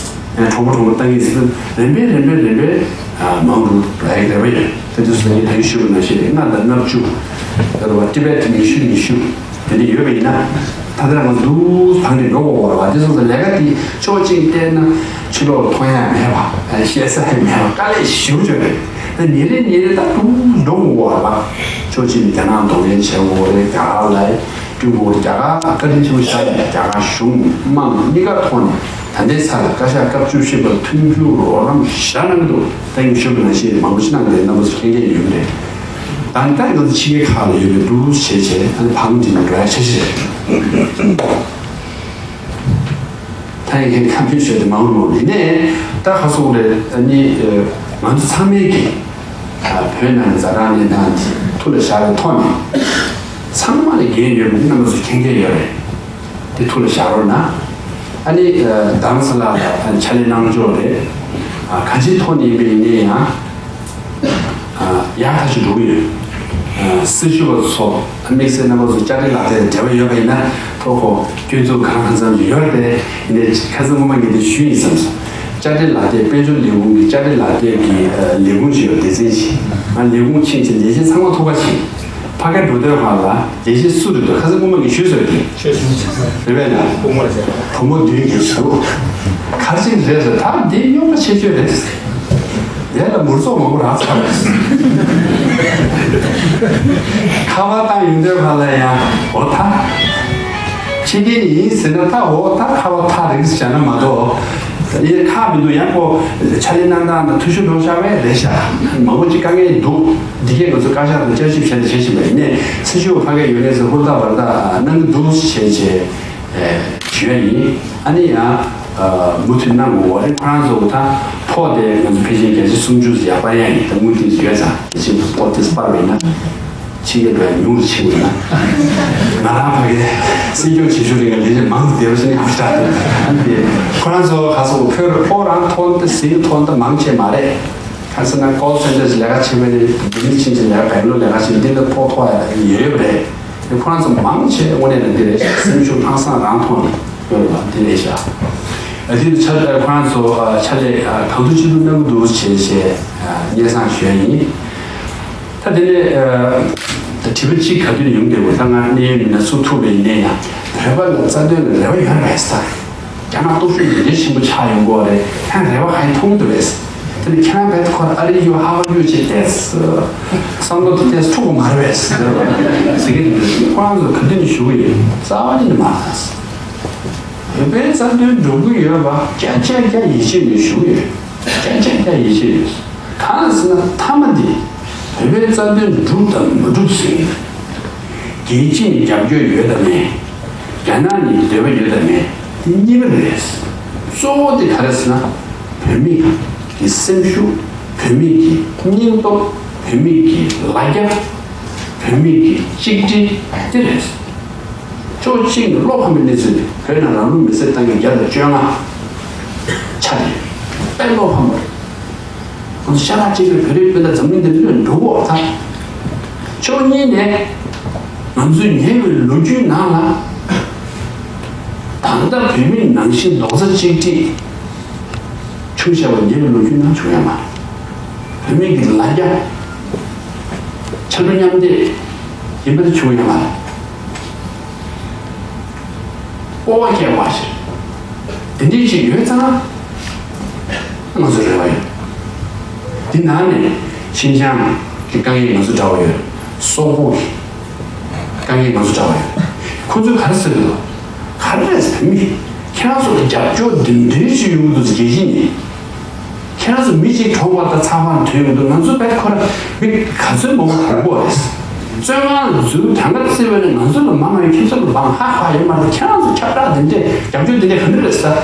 ཨ། གྲོགས་པོ་གྲོགས་མོ་བཏང་གི་ཡིན་ཟེར། རིམ་པས་རིམ་པས་རིམ་པས། ཨ། མང་དུ་འགྲོ་ཡག་གི་རེ་བ་ཡོད། དེ་དུས་སུ་ངས་ད་གིན་ཞུས་པ་ནང་བཞིན་ལྔ་དང་ལྔ་བཅུ་རེད་པ། ཊི་བེཊ་ཉི་ཤུ་ཉི་ཤུ་དེ་འདྲ་ཡོད་པ་ཡིན་ན། ད་ལྟ་ང་འདུག་བང་སྒྲིག་འགྲོ་དགོས་པ་རེད་པ། དེ་སོང་ཙང་ལས་ཀ་དེ་ཕྱོགས་གཅིག་བལྟས་ན་ཕྱི་ལོགས་མཐོང་ཡ་མེད་པ། ཨ། བཤད་ས་ཡང་མེད་པ། དཀའ་ལས་ཞེ་པོ་ཅིག་རེད། ད་ཉིན་རེ་ཉིན་རེ་ད་འདུག་འགྲོ་དགོས་པ་རེད་པ། ཕྱོགས་གཅིག་ནས་རྒྱ་ནག་གདོང་ལེན་བྱེད་དགོས་རེད། རྒྱ་གར་ལ་བསྐྲུན་དགོས། རྒྱ་གར་བཀའ་དྲིན་ཆེན་པོ་ཞིག་རེད། རྒྱ་གར་གཞུང་དམངས་གཉིས་ཀ་ཐོག་ནས་ད་ལྟའི་ཆར་ལ་བཀའ་ཤག་སྐབས་བཅུ་བཞི་པར་མཐུན་འགྱུར་རོགས་རམ་ཞེ་དྲག་གནང་གི་འདུག་ད་ངས་ཞུས་པ་ནང་བཞིན་མང་པོ་ཞིག་གནང་སྟེ་རྣམ་པ་ཚོ་མཁྱེན་མཁྱེན་ཡོད་རེད། ད་ནི་ད་ང་ཚོ་ཕྱི་རྒྱལ་ཁག་ལ་ཡོད་པའི་འདུག་བྱས་བྱས། ཨ་ནི་བང་སྒྲིག་ནས་འགྲོ་ཡ་ཆ་ཤས་རེད། ད་ཡིན་མཁན་ཁ་ཕྱོགས་ཤོད་དེ་མང་རུ་མང་རུ་ཡིན་ནའི། ད་ག་སོང་རེད། ཨ་ནི་ང་ཚོ་ཚང་མས་ཀྱི་བོད་ནང་གི་ཛ་དྲག་གནས་སྟངས་དེ་ཐུགས་ལ་བཞག་པའི་ཐོག་ནས། ཚང་མ་ལ་འགན་ཡོད་པ་འདི་རྣམ་པ་ཚོ་མཁྱེན་མཁྱེན་ཡོད་རེད། དེ་ཐུགས་ལ་བཞག་རོགས་གནང་། ཨ་ནི་རྡ་རམ་ས་ལ་ལ་ཕྱག་ལས་གནང་ཕྱོགས་རེད། གང་ཅིའི་ཐོག་ནས་ཡིན་པ་ཡིན་ནའི་ཡང་། ཨ། ཡག་ཐག་ཆོད་འགྲོ་གི་ཡོད། ཨ། སྲི་ཞུ་བ་ཚོ། ཨ། དམིགས་བསལ་རྣམ་པ་ཚོ་དཔྱ་ཁྲལ་ལག་དེབ་འབྲེལ་བ་ཡོད་པ་ཡིན་ན། ཐོག་ཁོ་སྐྱོན་འཛུགས་གང་གང་འཚམ་ཞིག་ཡོད་རེད་དེ། ཡིན་ནའི་ཁ་སང་སྔོན་མ་ངས་དེ་ཞུས་ཡིན་བསམ་སོང་། དཔྱ་ཁྲལ་ལག་དེབ། དཔལ་འབྱོར་ལས་ཁུངས་ཀྱི་དཔྱ་ཁྲལ་ལག་དེབ་ཀྱི། ཨ། ལས་ཁུངས་ཤིག་ཡོད། སྡེ་ཚན་ཞིག་ང་ལས་ཁུངས་ཕྱིན་བྱས་ལས་བྱེད་ཚང་མ་ཐུག་ག་ཕྱིན། ཕ་གིར་འགྲོ་དུས་སྒང་ལ་དགེ་བཤེས་སུ་རེད་འདུག་ཁ་སང་སྔོན་མ་ངས་ཞུས་ཟེར་གི། ཆོས་གསུམ་ཆོས་གསུམ། རེད་པས་ན། བུ་མོ་ལ་ཟེར། བུ་མོ་བདུན་གྱི་ཞུ། ག་རེ་བྱས་ནས་རེད་ཟེར། ད་འདི་རྙོག་དྲ་ཆེ་ཤོས་རེད། ཡ་ལ་མུར་ཚོགས་མང་པོ་རག་ཚར་རེད། ཁ་པར་བཏང་ཡོང་དུས་སྒང་ལ་ཡང་འོ་ད། ཕྱི་རྒྱལ་ཡིན་ཟེར་ན་ད་འོ་ད་ཁ་པར་ཐག་རིང་ཟེར་བྱས་ན་མ་གཏོགས། ཡིན་ཁག་མི་འདུག་ཡང་ཁོ་ཕྱག་ལས་གནང་སྟངས་དང་འཐུས་ཤོར་འགྲོ་ཤག་པས་རེད་ཤག་མང་པོ་ཅིག་དཀའ་ངལ་འདུག་འདི་གས་ང་ཚོ་བཀའ་ཤག་དང་བསྐྱར་ཞིབ་བྱས་ནས་བྱས་བཞིན་པ་ཡིན་ནའི་སེམས་ཤུགས་ཕ་གིར་ཡོད་ནས་ཟེར་ཧུར་ཐག་འབད་ཐག་གནང་གི་འདུག་བྱས་བྱས་ཞུ་ཡ་ཡིན། ཨ་ནི་ཡང་མུ་མཐུད་གནང་དགོས་པ་རེད། ཁོ་རང་ཚོ་ད་ཕོགས་དེ་ང་ཚོ་ཕལ་ཆེར་བརྒྱ་ཆ་སུམ་ཅུ་ཡར་སྤར་ཡ་ཡིན། ད་དངུལ་དེ་ཡོད་ཙང་ཕལ་ཆེར་ཕོགས་དེ་སྤར་བ་ཡིན་ན། ཕྱི་རྒྱལ་བས་ཉུང་རུ་ཕྱིན་པ་ཡིན་ན། ང་རང་ཕ་གིར་སྲིད་སྐྱོང་བྱེད་ཤུགས་རིང་ག་ལས་བྱེད་མང་དུ་བསྡད་པ་ཞིག་ནི་ཧ་ཅང་དེ། ཁོ་རང་ཚོ་ག་ཚོད་ཕོགས་རང་ཐོན་ཏེ་ཟིན་ཐོན་ཏེ་མང་ཆེ་མ་རེད། ཁ་སང་ན་ཀོལ་སེན་ཊར་ཞིག་ལས་ཀ་བྱེད་པ་ནི་ལྡི་ལི་ཕྱིན་ཅིང་ལས་ཀ་བེང་ལོར་ལས་ཀ་བྱེད་འདི་ལ་ཕོགས་ཐོགས་ཡ་ཡོད་པ་རེད། ཁོ་རང་ཚོ་མང་ཆེ་དངོས་གནས་ན་འདི་རེད་ཤག་སེམས་ཤུགས་ཧང་སང་རང་ཐོན་ཡོད་པ་འདི་རེད་ཤག་ཨ་དེ་ནི་ཆ་ཁོ་རང་ཚོ་ཕྱག་ལས་གང་ཐུབ་ཅི་ཐུབ་གནང་གི་འདུག་བྱས་བྱས་སྙན་སེང་ཞུ་ཡ་ཡིན། ད་དེ་ནས་ད་དྲི་བ་གཅིག་ག་དུས་ཡོང་བསྡད་འོ། ད་ང་གནད་ཡོད་མི་སྣ་སུ་ཐུག་པ་ཡིན་ནའི་ཡང་བོད་པ་ལ་རྩ་དོན་ལ་རེ་བ་ཡོད་རེད་ཟེར། རྒྱ་ནག་སྟོབས་ཤུགས་འདི་འདྲའི་ཆེན་པོ་ཆགས་ཡོང་གི་རེད། ཡང་རེ་བ་གང་ཡང་མཐོང་གི་འདུག་པས། དེ་ནི་ཁྱེད་རང་བོད་ཁོ་ཨ་རི་ཡུལ་ཧ་ཧ་ཡུལ་བྱས་ཏེ་བསམ་བློ་དེ་ཏོག་ཙམ་འཁྲུག་པ་མ་རེད་པས་ཟེར་གི་འདུག་ཁོ་རང་ཚོ་ག་དུས་ནས་ཞུ་གི་ཡོད། རྩ་བ་ཉིད་ནས་མ་རེད། བོད་པའི་རྩ་དོན་སྒྲུབ་ཀྱི་ཡོད་པ་བརྒྱ་ཆ་བརྒྱ་ཡིད་ཆེས་ནས་ཞུ་གི་ཡོད། བརྒྱ་ཆ་བརྒྱ་ཡིད་ཆེས་ཡོད། གང་ཟེར་ན་མཐའ་མ་འདི་བོད་པའི་རྩ་དོན་སྒྲུབ་དང་མ་སྒྲུབ་ཟེར། རྒྱལ་སྤྱིའི་རྒྱབ་སྐྱོར་ཡོད་དམ་མེད། རྒྱ་ནག་ནས་འདོད་པ་ཡོད་དམ་མེད་དེ་གཉིས་པ་རེད། གཙོ་བོ་དེ་ག་རེ་ཟེར་ན་བོད་མི་གི་སེམས་ཤུགས། བོད་མི་གི་སྙིང་སྟོབས། བོད་མི་གི་ལ་རྒྱ། བོད་མི་གི་གཅིག་སྒྲིལ་དེ་རེད། ཕྱོགས་གཅིག་ནས་བློ་ཕམ་པའི་གནས་ཚུལ་དེ་བོད་ནང་རང་ལུས་མེར་སྲེག་བཏང་མཁན་བརྒྱ་དང་བཅོ་ལྔ་ཆགས་ཡོད། དཔེ་བློ་ཕམ་པ་རེད། ང་ཚོ་ཤ་ཁྲག་གཅིག་པའི་བོད་རིགས་སྤུན་ཟླ་འཛམ་གླིང་འདིར་གནོད་འགྲོ་གི་ཡོད་ད། ཕྱོགས་གཉིས་ནས་ང་ཚོའི་ཉེ་བའི་ལོ་རྒྱུས་ནང་ལ་ད་ལྟ་བོད་མི་ནང་བཞིན་རྡོག་རྩ་གཅིག་སྒྲིལ་བྱུང་བཞག་པ་ཉེ་བའི་ལོ་རྒྱུས་ནང་བྱུང་ཡོད་མ་རེད། བོད་མི་གི་ལ་རྒྱ་ཆ་འགྲོ་མཉམ་འདེགས་ཡིན་པ་དེ་བྱུང་ཡོད་མ་རེད། སྤོབས་པ་སྐྱེ་བ་ཞིག་དེ་འདྲའི་ཞིག་ཡོད་ཙང་ང་ཚོ་རེ་བ་ཡོད། འདི་ནང་ནས་ཤིན་ཅང་གི་དཀའ་ངལ་ང་ཚོ་འདྲ་བ་ཡོད། སོག་པོ་གི་དཀའ་ངལ་ང་ཚོ་འདྲ་བ་ཡོད། ཁོ་ཚོས་ག་རེ་ཟེར་གི་འདུག་ག་རེ་རེད་ཟེར་མི། ཁྱེད་རང་ཚོ་ལ་རྒྱབ་སྐྱོར་འདི་འདྲའི་ཞིག་ཡོང་གི་འདུག་ཟེར་རྒྱལ་སྤྱི་ནས། ཁྱེད་རང་ཚོ་མི་གཅིག་གྲོངས་པ་དང་ཚགས་པར་ཐོན་ཡོང་དུས་ང་ཚོ་བལ་ཁོ་ར་མི་ག་ཚོད་མང་པོ་གྲོངས་པོ་རེད། བཙོན་ཁང་ལ་འཛུལ་གྲངས་ཀ་བརྩིས་པ་ནི་ང་ཚོ་ལ་མང་བའི་ཁྱེད་ཚོ་ལ་མང་ཧ་ཧ་ཡོད་མ་རེད། ཁྱེད་རང་ཚོ་ཁྱབ་བསྒྲགས་དེ་འདྲས་རྒྱབ་སྐྱོར་དེ་འདྲས་ག་འདྲ་རེད་ཟེར།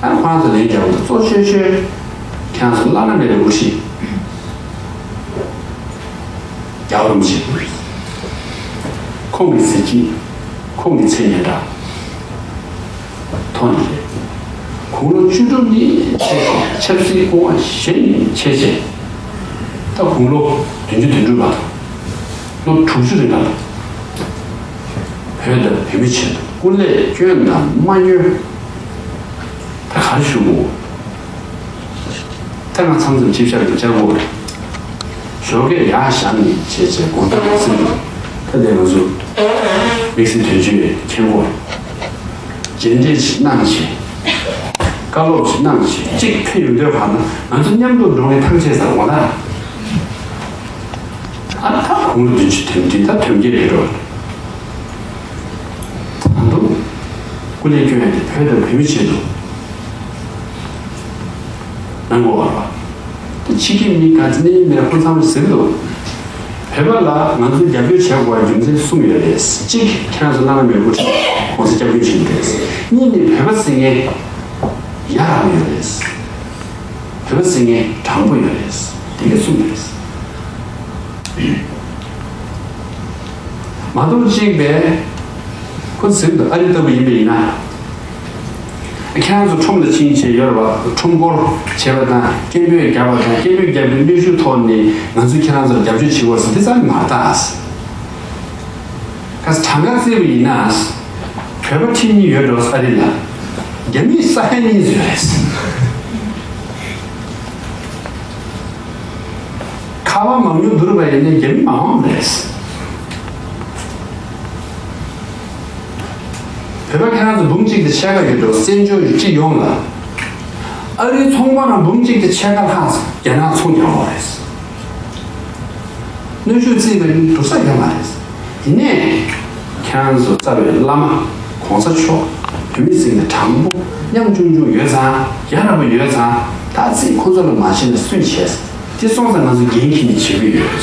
ཨ་ཁོ་རང་ཚོ་ལན་རྒྱབ་འདུག་གཙོ་ཆེ་ཤོས་ཁྱེད་རང་ཚོ་བླ་ན་མེད་པའི་དབུ་ཁྲིད་རྒྱལ་བ་རིན་པོ་ཆེ། ཁོང་གི་གཟི་བརྗིད། ཁོང་གི་མཚན་སྙན་གྲགས། ཐོག་ནས་རེད། དགུང་ལོ་བཅུ་དྲུག་ནས་བྱས་ཏེ་ཆབ་སྲིད་སྐུ་དབང་བཞེས་ནས་བྱས་བྱས། ད་དགུང་ལོ་བདུན་ཅུ་དོན་དྲུག་ལ་དང་། ལོ་དྲུག་ཅུ་རིང་ལ་དང་། བོད་དང་བོད་མི་ཆེད་དུ་སྐུ་ལས་བསྐྱོན་དང་མ་བསྐྱོན། ད་ག་རེ་ཞུ་དགོས། ད་ང་མཚམས་མཚམས་ཅིག་ཤར་དུ་བཅར་དགོས་རེད། ཞོགས་ཀས་ཡར་བཞེངས་ནས་བྱས་བྱས་དགོང་དག་གི་ཚེ་ད་ལྟའི་ང་ཚོ་དམིགས་བསལ་དོན་གཅོད་མཁྱེན་གོ། མཇལ་འཕྲད་ཅིག་གནང་བྱས། བཀའ་སློབ་ཅིག་གནང་བྱས་གཅིག་ཕེབས་ཡོང་དུས་བར་ན་ང་ཚོ་མཉམ་དུ་འགྲོ་བའི་ཐང་ཆད་ཟེར་འོ་ན། ཨ་ད་དགུང་ལོ་བདུན་ཅུ་དོན་བདུན་ད་དོན་བརྒྱད་ཕེབས་འགྲོ། ད་དུང་སྐུ་ལས་བསྐྱོན་ཡོང་དུས་བོད་དང་བོད་མི་ཆེད་དུ། གནང་དགོས་པ། ད་ཕྱི་རྒྱལ་མི་ག་ཚོད་ནས་མེད་ཁོ་ཚང་མས་ཟེར་གི་འདུག་བོད་པ་ལ་ང་ཚོས་རྒྱབ་སྐྱོར་བྱེད་དགོས་པ་རྒྱུ་མཚན་གསུམ་ཡོད་རེད། གཅིག་ཁྱེད་རང་ཚོ་བླ་ན་མེད་པའི་དབུ་ཁྲིད་ཁོང་ཚོས་རྒྱབ་སྐྱོར་བྱེད་ཀྱི་རེད། གཉིས་ནི་བོད་པ་ཟེར་མཁན་ཡ་རབས་ཡོད་རེད། བོད་པ་ཟེར་མཁན་དྲང་པོ་ཡོད་རེད། དེ་ག་གསུམ་རེད། མ་གཏོགས་གཅིག་པས་ཁོ་ཚོས་ཨ་རི་ལྟ་བུ་ཡིན་པ་ཡིན་ན། ཁྱེད་རང་ཚོ་ཁྲོམ་ལ་ཕྱིན་བྱས་ཡོད་རེད་བ། ཁྲོམ་སྐོར་བྱས་པ་དང་སྐད་འབོད་བརྒྱབ་པ་དང་སྐད་འབོད་བརྒྱབ་པའི་གནོན་ཤུགས་ཐོག་ནས་ང་ཚོས་ཁྱེད་རང་ཚོར་རྒྱབ་སྐྱོར་བྱེད་དགོས་ཟེར་འདི་རྩ་ནས་མ་རེད་ད། ག་ས་གྲངས་ཀ་བརྩིས་པ་ཡིན་ན། བོད་པ་ཁྲི་གཉིས་ཡོད་འགྲོ་ཨ་རི་ལ། རྒྱ་མིའི་ས་ཡ་གཉིས་ཡོད་རེད། ཁ་ ཨ་ཕ་མང་ཉུང་བསྡུར་བ་ཡིན་ན་རྒྱ་མི་མང་བ་རེད། བོད་པ་ཁྱེད་རང་ཚོ་འབུམ་གཅིག་དང་ཕྱེད་ཀ་ཡོད་འགྲོ། བཙན་བྱོལ་སྤྱི་ཡོངས་ལ། ཨ་རིའི་ཚོང་དཔོན་རང་འབུམ་གཅིག་དང་ཕྱེད་ཀ་ལྷག་རྒྱ་ནག་ཚོང་རྒྱག་གི་རེད། གནོན་ཤུགས་བརྩིས་པའི་འགྲོ་ས་ཡོད་མ་རེད། ཡིན་ནའི་ཁྱེད་རང་ཚོ་རྩ་བའི་བླ་མ་གོང་ས་མཆོག་བོད་མི་སེམས་ནང་དྲང་པོ་ཉམ་ཆུང་ཆུང་ཡོད་ཙང་། ཡ་རབས་པོ་ཡོད་ཙང་། ད་ཚིག་ཁོ་ཚོ་ལ་མ་བྱིན་ན་སུས་བྱེད། དེ་སོང་ཙང་ང་ཚོ་འགན་འཁྱེར་ནས་བྱེད་ཀྱི་ཡོད།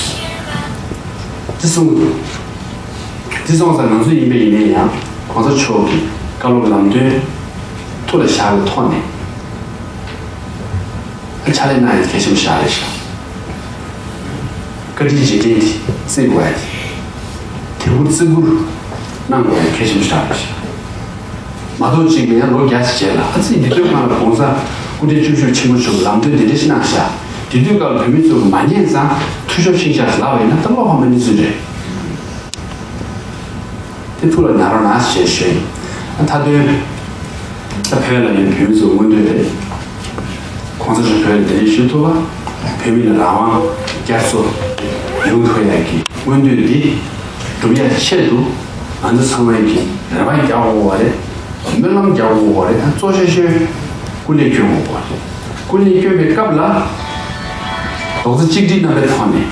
དེ་སོང་དེ་སོང་ཙང་ང་ཚོ་ཡིན་པ་ཡིན་ནའི་ཡང་གོང་ས་མཆོག་གི་བཀའ་སློབ་ལམ་སྟོན་ཐུགས་ལ་བཞག་པའི་ཐོག་ནས། ཕྱག་ལས་གནང་ཡ་གལ་ཆེན་པོ་ཞིག་རེད་ཤག་བཀའ་དྲིན་རྗེས་དྲན་དེ་བརྩི་དགོས་ཡ་དེ། དེ་འུར་བརྩི་བཀུར་གནང་དགོས་ཡ་གལ་ཆེན་པོ་ཞིག་རེད་ཤག་མ་གཏོགས་གཅིག་ནས་ཡང་ལོ་བརྒྱ་ཞིག་རྗེས་ལ། ཨ་ཙི། འདི་དུས་སྒང་ལ་༸གོང་ས་སྐུ་ཕྲེང་བཅུ་བཞི་པ་ཆེན་པོ་མཆོག་ལམ་སྟོན་འདི་འདྲ་ཞིག་གནང་ཤག་དེ་དུས་སྐབས་ལ་བོད་མི་ཚོས་མ་ཉན་ཙང་འཐུས་ཤོར་ཕྱིན་ཤག་ལབ་པ་ཡིན་ན་ད་བློ་ཕམ་པའི་གནས་ཚུལ་རེད། དེ་ཐུགས་ལ་ཉར་རོགས་གནང་ཞེས་ཞུ་ཡིན། ཨ། མཐའ་དོན། ད་བོད་ལ་ཡོད་བོད་མི་ཚོ་མངོན་འདོད་རེད། གོང་ས་མཆོག་བོད་ལ་གདན་འདྲེན་ཞུ་ཐུབ་པ། བོད་མི་ལ་རང་དབང་རྒྱ་མཚོ་ཡོང་ཐུབ་ཡག་གི་མངོན་འདོད་འདི་སྒྲུབ་ཡག་ཆེད་དུ། ང་ཚོ་ཚང་མས་ཀྱི་རེ་བ་རྒྱག་དགོས་པ་རེད། སྨོན་ལམ་རྒྱག་དགོས་པ་རེད། ཨ། གཙོ་ཆེ་ཤོས་སྐུ་ལས་སྐྱོན་དགོས་པ་རེད། སྐུ་ལས་སྐྱོན་པའི་སྐབས་ལ་རྡོག་རྩ་གཅིག་སྒྲིལ་རྣམ་པའི་ཐོག་ནས།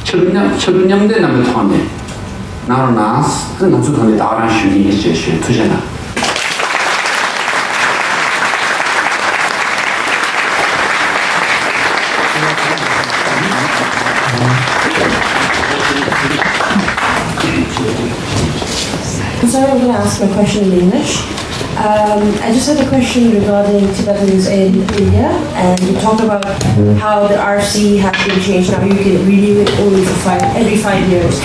ཆབ་མཉམ་ཆབ་མཉམ་ལྡན་རྣམ་པའི་ཐོག་ནས་གནང་རོགས་གནང་། ང་ཚོའི་ཐོག་ནས་ད་ག་རང་ཞུ་གི་ཡིན་ཞེས་ཞུ། ཐུགས་རྗེ་གནང་། I'm sorry, I'm gonna ask my question in English. Um, I just had a question regarding Tibetans in India, and you talked about how the R C has been changed. Now you can renew it only for five, every five years.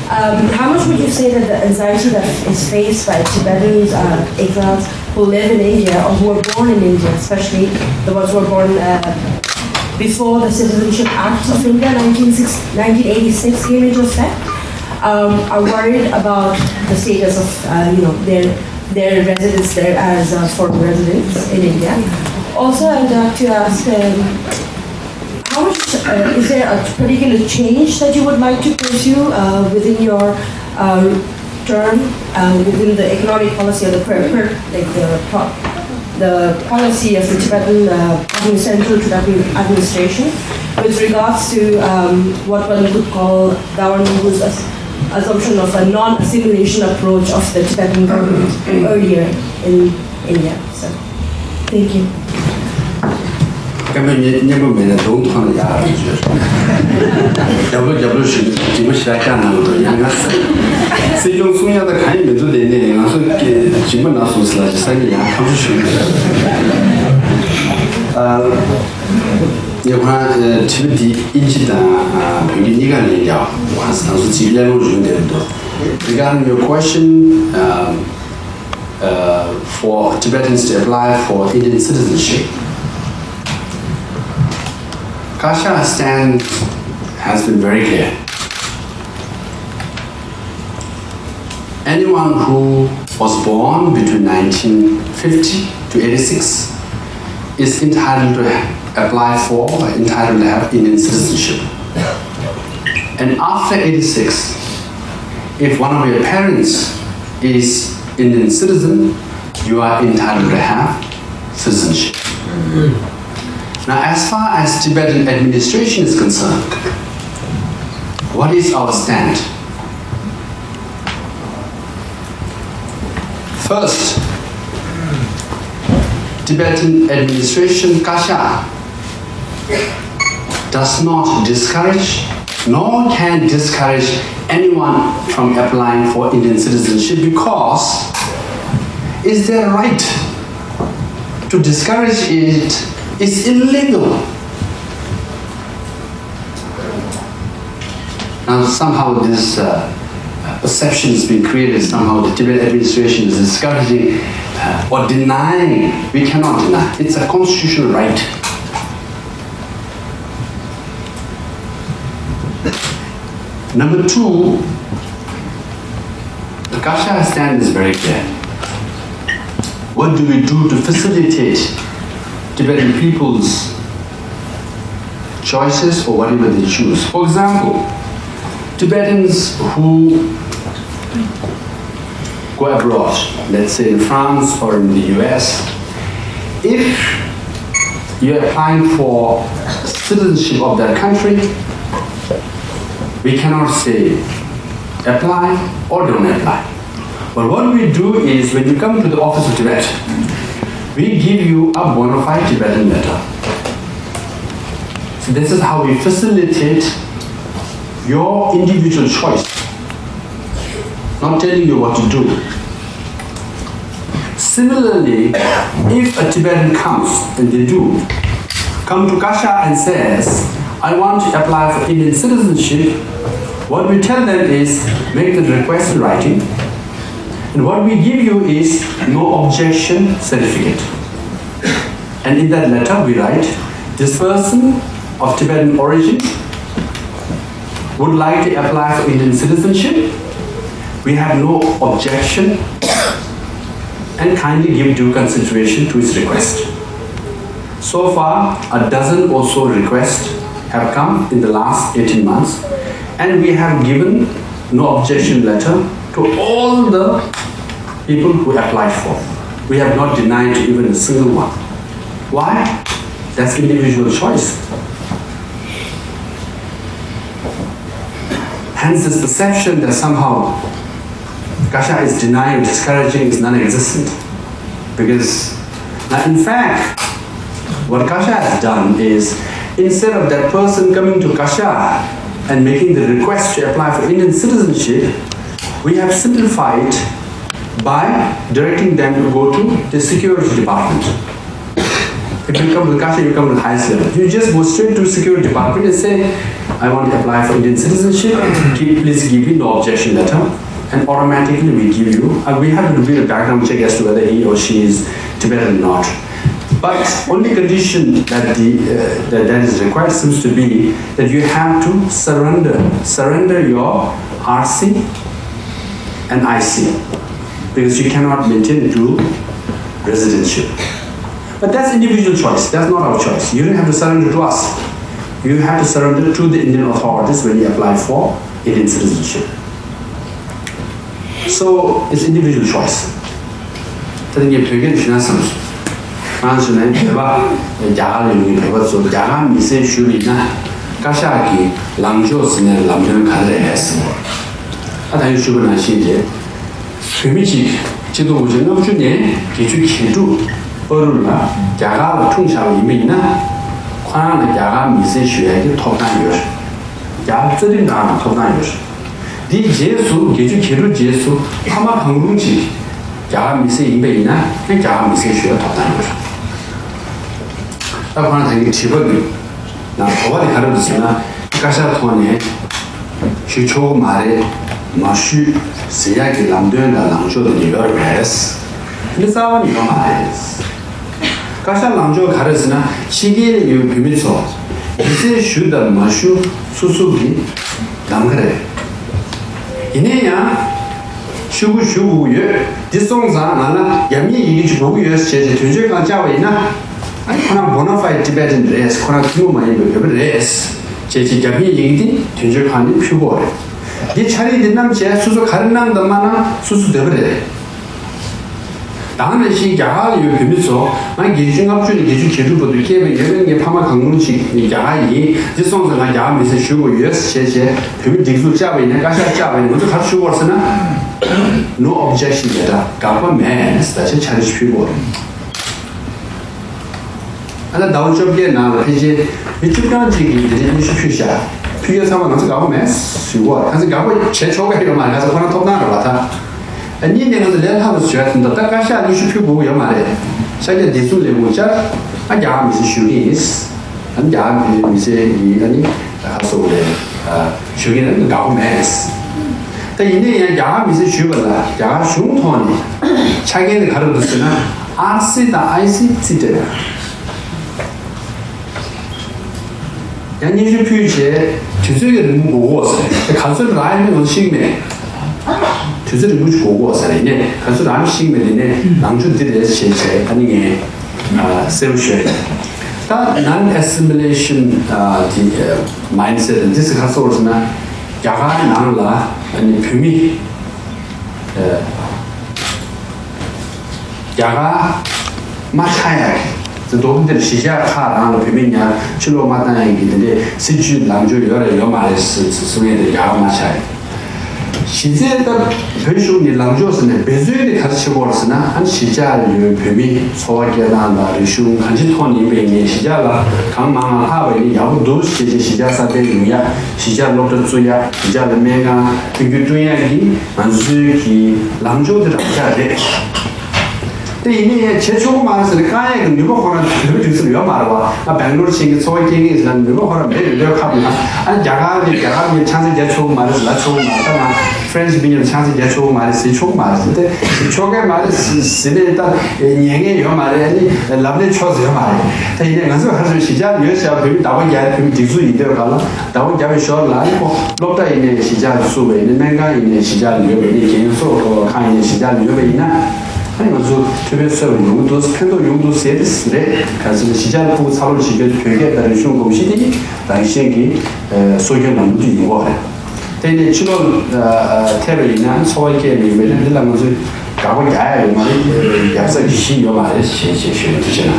Um, how much would you say that the anxiety that is faced by Tibetans, uh, exiles who live in India or who were born in India, especially the ones who were born, uh, before the Citizenship Act of India nineteen six, nineteen eighty-six came into effect, um, are worried about the status of, uh, you know, their their residence there as, uh, foreign residents in India. Also, I'd like to ask, um, how much, uh, is there a particular change that you would like to pursue, uh, within your, uh, term, uh, within the economic policy or the per, per, like the pro, the policy of the Tibetan, uh, admin-, central Tibetan administration with regards to, um, what one could call Dhawan Mingyur's as-, assumption of a non-assimilation approach of the Tibetan government earlier in India. So, thank you. སྐད་མེད་སྙན་པོ་མེད་ན་གདོང་ཐོག་ནས་ཡག་རེད་ཞུ། རྒྱབ་ལོགས་རྒྱབ་ལོགས་ཞུ་ནས་སྦྱིན་པ་ཞེ་དྲག་བསྐྱངས་གནང་གི་འདུག་ཡང་ང་སྲིད་སྐྱོང་གསུང་ཡག་ད་གང་ཡང་མི་འདུག་དེ་ནས་ང་ཚོ་སྦྱིན་པ་གནང་སོང་ཟེར་ལ་ཅི་ས་ནས་ཡང་ཁམས་ཤུ་ཞུ་གི་རེད། ཉེ་ཁོང་དྲི་བ་འདི་ཨིན་ཇི་དང་བོད་སྐད་གཉིས་ཀ་ལེན་རྒྱག་ང་ཚོ་ཚིག་ལས་རུང་རུང་དེ་འདུག Regarding your question, um, uh, for Tibetans to apply for Indian citizenship, Kasha stance has been very clear. Anyone who was born between nineteen fifty to eighty-six is entitled to ha-, apply for, entitled to have Indian citizenship. And after eighty-six, if one of your parents is Indian citizen, you are entitled to have citizenship. Now, as far as Tibetan administration is concerned, what is our stand? First, Tibetan administration, Kasha, does not discourage nor can discourage anyone from applying for Indian citizenship because it's their right. To discourage it is illegal. Now, somehow this, uh, perception has been created, somehow the Tibet administration is discouraging, uh, or denying. We cannot deny. It's a constitutional right. Number two, the Kasha stand is very clear. What do we do to facilitate Tibetan people's choices or whatever they choose. For example, Tibetans who go abroad, let's say in France or in the U S, if you're applying for citizenship of that country, we cannot say apply or don't apply. But what we do is, when you come to the office of Tibet, we give you a bona fide Tibetan letter. So this is how we facilitate your individual choice, not telling you what to do. Similarly, if a Tibetan comes, and they do, come to Kasha and says, "I want to apply for Indian citizenship," what we tell them is, "Make the request in writing, and what we give you is no objection certificate." And in that letter we write, "This person of Tibetan origin would like to apply for Indian citizenship. We have no objection and kindly give due consideration to his request." So far, a dozen or so requests have come in the last eighteen months, and we have given no objection letter to all the people who applied for. We have not denied even a single one. Why? That's individual choice. Hence, this perception that somehow Kasha is denying, discouraging is non existent. Because, now, in fact, what Kasha has done is, instead of that person coming to Kasha and making the request to apply for Indian citizenship, we have simplified by directing them to go to the security department. If you come to Kasha, you come to the highest level. You just go straight to security department and say, "I want to apply for Indian citizenship. Give, please give me no objection letter." And automatically we give you, and we have to do a background check as to whether he or she is Tibetan or not. But only condition that the, uh, that, that is required seems to be that you have to surrender, surrender your R C and I C, because you cannot maintain dual residency. But that's individual choice. That's not our choice. You don't have to surrender to us. You have to surrender to the Indian authorities when you apply for Indian citizenship. So it's individual choice. ད་ནི་ངས་བོད་སྐད་ཞུ་ན་བསམ་སོང་། ང་ཞུ་ན་བོད་པ། རྒྱ་གར་ལ་ཡོད་མཁན་བོད་པ་ཚོ་རྒྱ་གར་མི་སེར་ཞུ་བ་ཡིན་ན། བཀའ་ཤག་གི་ལངས་ཕྱོགས་ཟེར་ནའི་ལམ་སྟོན་ག་རེ་རེད་ཟེར་བ། ཨ། ད་ཡོད་ཞུ་བ་ནང་བཞིན་རེད། བོད་མི་གཅིག་ཆིག་སྟོང་དགུ་བརྒྱ་ལྔ་བཅུ་ནས་བརྒྱད་ཅུ་གྱ་དྲུག་བར་དུ་ལ་རྒྱ་གར་ལ་འཁྲུངས་བཞག་པ་ཡིན་པ་ཡིན་ན། ཁོ་རང་ལ་རྒྱ་གར་མི་སེར་ཞུ་ཡག་གི་ཐོབ་ཐང་ཡོད་རེད། རྒྱ་གར་རྩ་ཁྲིམས་ནང་ལ་ཐོབ་ཐང་ཡོད་རེད། དེའི་རྗེས་སུ་བརྒྱད་ཅུ་གྱ་དྲུག་རྗེས་སུ་ཕ་མ་གང་རུང་གཅིག་རྒྱ་གར་མི་སེར་ཡིན་པ་ཡིན་ན་ཡང་རྒྱ་གར་མི་སེར་ཞུ་ཡག་ཐོབ་ཐང་ཡོད་རེད། ད་ཁོ་རང་ད་གིན་དྲི་བ་གི་ནང་དོགས་པ་དེ་ག་རེ་འདུག་ཟེར་ན། བཀའ་ཤག་ཐོག་ནས་ཞུ་ཆོག་གི་མ་རེད། མ་ཞུ་ཟེར་ཡག་གི་ལམ་སྟོན་དང་ལངས་ཕྱོགས་དེ་འདྲ་ཡོད་རེད་པས། འདི་རྩ་བ་ནས་ཡོད་མ་རེད། བཀའ་ཤག་ལངས་ཕྱོགས་ག་རེ་ཟེར་ན། ཕྱི་རྒྱལ་ལ་ཡོད་བོད་མི་ཚོ་མི་སེར་ཞུ་དང་མ་ཞུ་སོ་སོ་གི་ལམ་ཁ་རེད། ཡིན་ན་ཡང་ཞུ་དགོས་ཞུ་དགོས་ཀྱི་ཡོད། འདི་སོང་ཙང་ང་ལ་རྒྱབ་གཉེར་ཡི་གེ་ཅིག་དགོས་ཀྱི་ཡོད་ཟེར་བྱས་དོན་གཅོད་ཁང་བཅར་བ་ཡིན་ན། ཨ་ནི་ཁོ་རང་bona fide Tibetan རེད། ཁོ་རང་ཐུན་མོང་མ་ཡིན་པའི་བོད་པ་རེད་ཅེས་ཀྱི་རྒྱབ་གཉེར་ཡི་གེ་དེ་དོན་གཅོད་ཁང་ནས་ཕུལ་དགོས་རེད། འདི་ཕྱག་ལས་འདི་གནང་བྱས་སོ་སོ་ག་རེ་གནང་དང་མ་གནང་སོ་སོ་འདོད་པ་རེད། ད་ག་ནང་བཞིན་རྒྱ་གར་ལ་ཡོད་བོད་མི་ཚོ། ང་བརྒྱད་ཅུ་ལྔ་བཅུ་ནས་བརྒྱད་ཅུ་གྱ་དྲུག་བར་དུ་སྐྱེས་པ་ཡིན། ངའི་ཕ་མ་གང་རུང་ཞིག་རྒྱ་གར་ཡིན། འདི་སོང་ཙང་ང་རྒྱ་གར་མི་སེར་ཞུ་དགོས་ཡོད་ཟེར་བྱས་བོད་མི་སྒྲིག་འཛུགས་བཅར་བ་ཡིན་ན། བཀའ་ཤག་བཅར་བ་ཡིན་ན་ང་ཚོ་ག་རེ་ཞུ་དགོས་རེད་ཟེར་ན། No objection letter. དགག་པ་མེད་ཟེར་བྱས་ཕྱག་བྲིས་ཕུལ་དགོས་རེད། ཨ་ནི་ཟླ་བ་བཅོ་བརྒྱད་ནང་ལ་ཕལ་ཆེར་མི་བཅུ་གྲངས་ཅིག་གིས་འདི་འདྲའི་སྙན་ཞུ་ཕུལ་ཤག་ཕུལ་ཡག་ཚང་མ་ང་ཚོ་དགག་པ་མེད་ཞུ་གོ། ང་ཚོ་དགག་པ་བྱས་ཆོག་གི་ཡོད་མ་རེད། ང་ཚོ་ཁོ་རང་ཐོབ་ཐང་རེད་པ། ད་ཨ་གཉིས་ནས་ང་ཚོ་ལས་སླ་པོ་བཟོ་ཡག་དེ་འདུག་ད་བཀའ་ཤག་སྙན་ཞུ་ཕུལ་དགོས་ཀྱི་ཡོད་མ་རེད། ཤར་རྒྱག་བདེ་སྲུང་ལས་ཁུངས་བཅར། ཨ་རྒྱ་གར་མི་སེར་ཞུ་གི་ཡིན། ཨ་རྒྱ་གར་མི་སེར་ཡིན། ཨ་ནི་ད་ག་སོགས་ལས་ཞུ་གི་ཡིན་ན་དགག་པ་མེད། ད་ཡིན་ནའི་ཡང་རྒྱ་གར་མི་སེར་ཞུས་པ་ལ་རྒྱ་གར་གཞུང་ཐོག་ནས་ཆ་རྐྱེན་དེ་ག་རེ་འདུག་ཟེར་ན། ཨར་སི་དང་ཨའི་སི་རྩིས་སྤྲད་པ། ཡང་སྙན་ཞུ་ཕུལ་བྱས་དུས་ཚོད་ཀྱི་རིང་པོ་འགོར་གྱི་ཡོད་ཟེར། དེ་ག་ཚོད་རག་ཡོད་མེད་ང་ཚོ་ཤེས་ཀྱི་མེད། དུས་ཚོད་རིང་པོ་ཞིག་འགོར་གྱི་ཡོད་ཟེར། ཡིན་ནའི་ག་ཚོད་རག་མེད་ཤེས་ཀྱི་མེད། དེ་ནས་ལངས་ཕྱོགས་འདི་རེད་ཞེས་བྱས། ཨ་ནི་ངས་ཨ་གསལ་པོ་ཞུ་ཡ་ཡིན། ད་non assimilation དེ་mindset འདི་ཚོ་ག་ཚོད་ཟེར་ན། རྒྱ་གར་ནང་ལ་ཨ་ནི་བོད་མི་རྒྱ་གར་མ་ཆགས་ཡག་གི། དེ་ཐོག་འདིར་གཞིས་ཆགས་ཁག་རང་ལ་བོད་མི་ཉར་ཕྱིར་ལོག་མ་བཏང་ཡག་གི་དེ་འདྲའི་སྲིད་ཇུས་ལངས་ཕྱོགས་ཡོད་རེད་ཡོད་མ་རེད་ཟེར་ཟེར་མཁན་དེ་རྒྱ་གར་མ་ཆགས་ཡག་གཞི་རྩའི་སྟབས་བོད་གཞུང་གི་ལངས་ཕྱོགས་ཟེར་ནས་འབད་བརྩོན་དེ་ག་རེ་བྱེད་དགོས་རེད་ཟེར་ན། ཨ་ནི་གཞིས་ཆགས་ལ་ཡོད་བོད་མི་འཚོ་བ་སྐྱེལ་སྟངས་དང་རིག་གཞུང་གང་ཅིའི་ཐོག་ནས་ཡིན་པ་ཡིན་ནའི་གཞིས་ཆགས་ལ་གང་མང་མང་ལྷག་པ་ཡིན་ན་ཡག་པོ་འདུག་ཟེར་བྱས་གཞིས་ཆགས་གསར་སྤེལ་ཡོང་ཡག་གཞིས་ཆགས་སློབ་གྲྭ་བཙུགས་ཡག་གཞིས་ཆགས་ལ་སྨན་ཁང་མཐུན་འགྱུར་བསྐྲུན་ཡག་གི་ང་ཚོའི་གི་ལངས་ཕྱོགས་དེ་རང་ཆ་རེད། དེ་ཡིན་ནའི་བྱེད་ཆོག་གི་མ་རེད་ཟེར་ནས་བཀག་ཡག་གི་ནུས་པ་ཁོ་རང་བོད་མི་སྒྲིག་འཛུགས་ལ་ཡོད་མ་རེད་བ། ང་སྦེང་ལོར་ཕྱིན་གྱི་འཚོ་བ་སྐྱེལ་གྱི་ཟེར་ན་ནུས་པ་ཁོ་རང་མེད་རེད་འདོད་ཁ་བ། ཨ་ནི་རྒྱ་གར་གྱི་རྒྱ་གར་མིར་ཆང་ས་རྒྱག་ཆོག་གི་མ་རེད་ལབ་ཆོག་གི་མ་རེད། ད་ང་French་མི་ཉམས་ཆང་ས་རྒྱག་ཆོག་གི་མ་རེད་ཟེར་ཆོག་གི་མ་རེད་ཟེར། དེ་ཆོག་གི་མ་རེད་ཟེར་ནས་ད་ཉན་མཁན་ཡོད་མ་རེད། ཨ་ནི་ལབ་ནས་ཆོག་ཟེར་ཡོད་མ་རེད། ད་ཡིན་ནའི་ང་ཚོས་ཧ་ཅང་གཞིས་ཆགས་ཡོད་ཟེར་བ་བོད་མི་བདག་པོ་རྒྱག་བོད་མི་སྒྲིག་འཛུགས་ཡིན་འདོད་ག་ལ་བདག་པོ་རྒྱག་པའི་ཞོར་ལ་ཨ་ནི་ཁོ་སློབ་གྲྭ་ཡིན་ནའི་གཞིས་ཆགས་ལ་བཙུགས་པ་ཡིན་ན། སྨན་ཁང་ཡིན་ནའི་གཞིས་ཆགས་ལ་ཡོད་པ་ཡིན་ན། རྒན་གསོ་ཁང་ཡིན་ནའི་གཞིས་ཆགས་ལ་ཡོད་པ་ཡིན་ན། ཨ་ནི་ང་ཚོ་ཐུབ་པའི་ཚོད་ལ་ཡོང་གི་འདུག་ཕན་ཐོགས་ཡོང་གི་འདུག་ཟེར་ཏེ་རེད། ག་ཚོད་གཞིས་ཆགས་ལ་ཕྲུ་གུ་འཚར་ལོངས་བྱེད་རྒྱུ་བོད་སྐད་དང་རིག་གཞུང་གོམས་གཤིས་དེ་རང་བཞིན་གྱིས་གསོ་སྐྱོང་ལ་མུ་མཐུད་ཡོང་གི་རེད། དེ་ནས་ཕྱི་ལོགས་ཐེབས་པ་ཡིན་ན་འཚོ་བ་སྐྱེལ་མི་ཡོད་པས་ན་འདི་ལ་ང་ཚོས་དགག་པ་རྒྱག་ཡ་ཡོད་མ་རེད། རྒྱབ་རྩ་གི་གཞི་ཡོད་མ་རེད་ཞེས་ཞེས་ཞུ་ཡ། ཐུགས་རྗེ་གནང་།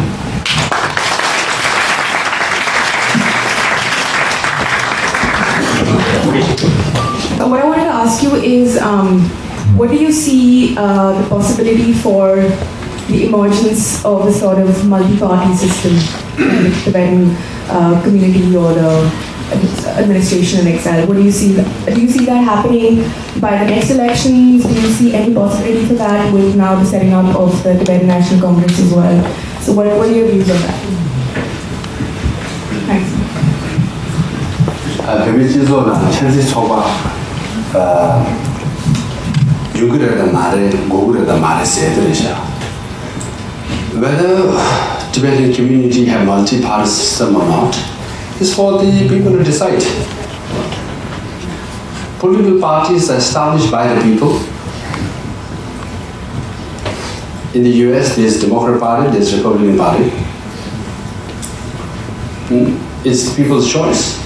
What I wanted to ask you is, um, what do you see uh, the possibility for the emergence of a sort of multi-party system in the Tibetan uh, community or the administration in exile? What do you see? Do you see that happening by the next elections? Do you see any possibility for that with now the setting up of the Tibetan National Congress as well? So, what, what are your views on that? Thanks. བོད་མིའི་སྤྱི་ཚོགས་ནང་ཆབ་སྲིད་ཚོགས་པ་ཡོང་གི་རེད་དམ་མ་རེད། དགོས་ཀྱི་རེད་དམ་མ་རེད་ཟེར་དེ་རེད་ཤག Whether Tibetan community have multi-party system or not is for the people to decide. Political parties are established by the people. In the U S, there's Democrat Party, there's Republican Party. It's people's choice.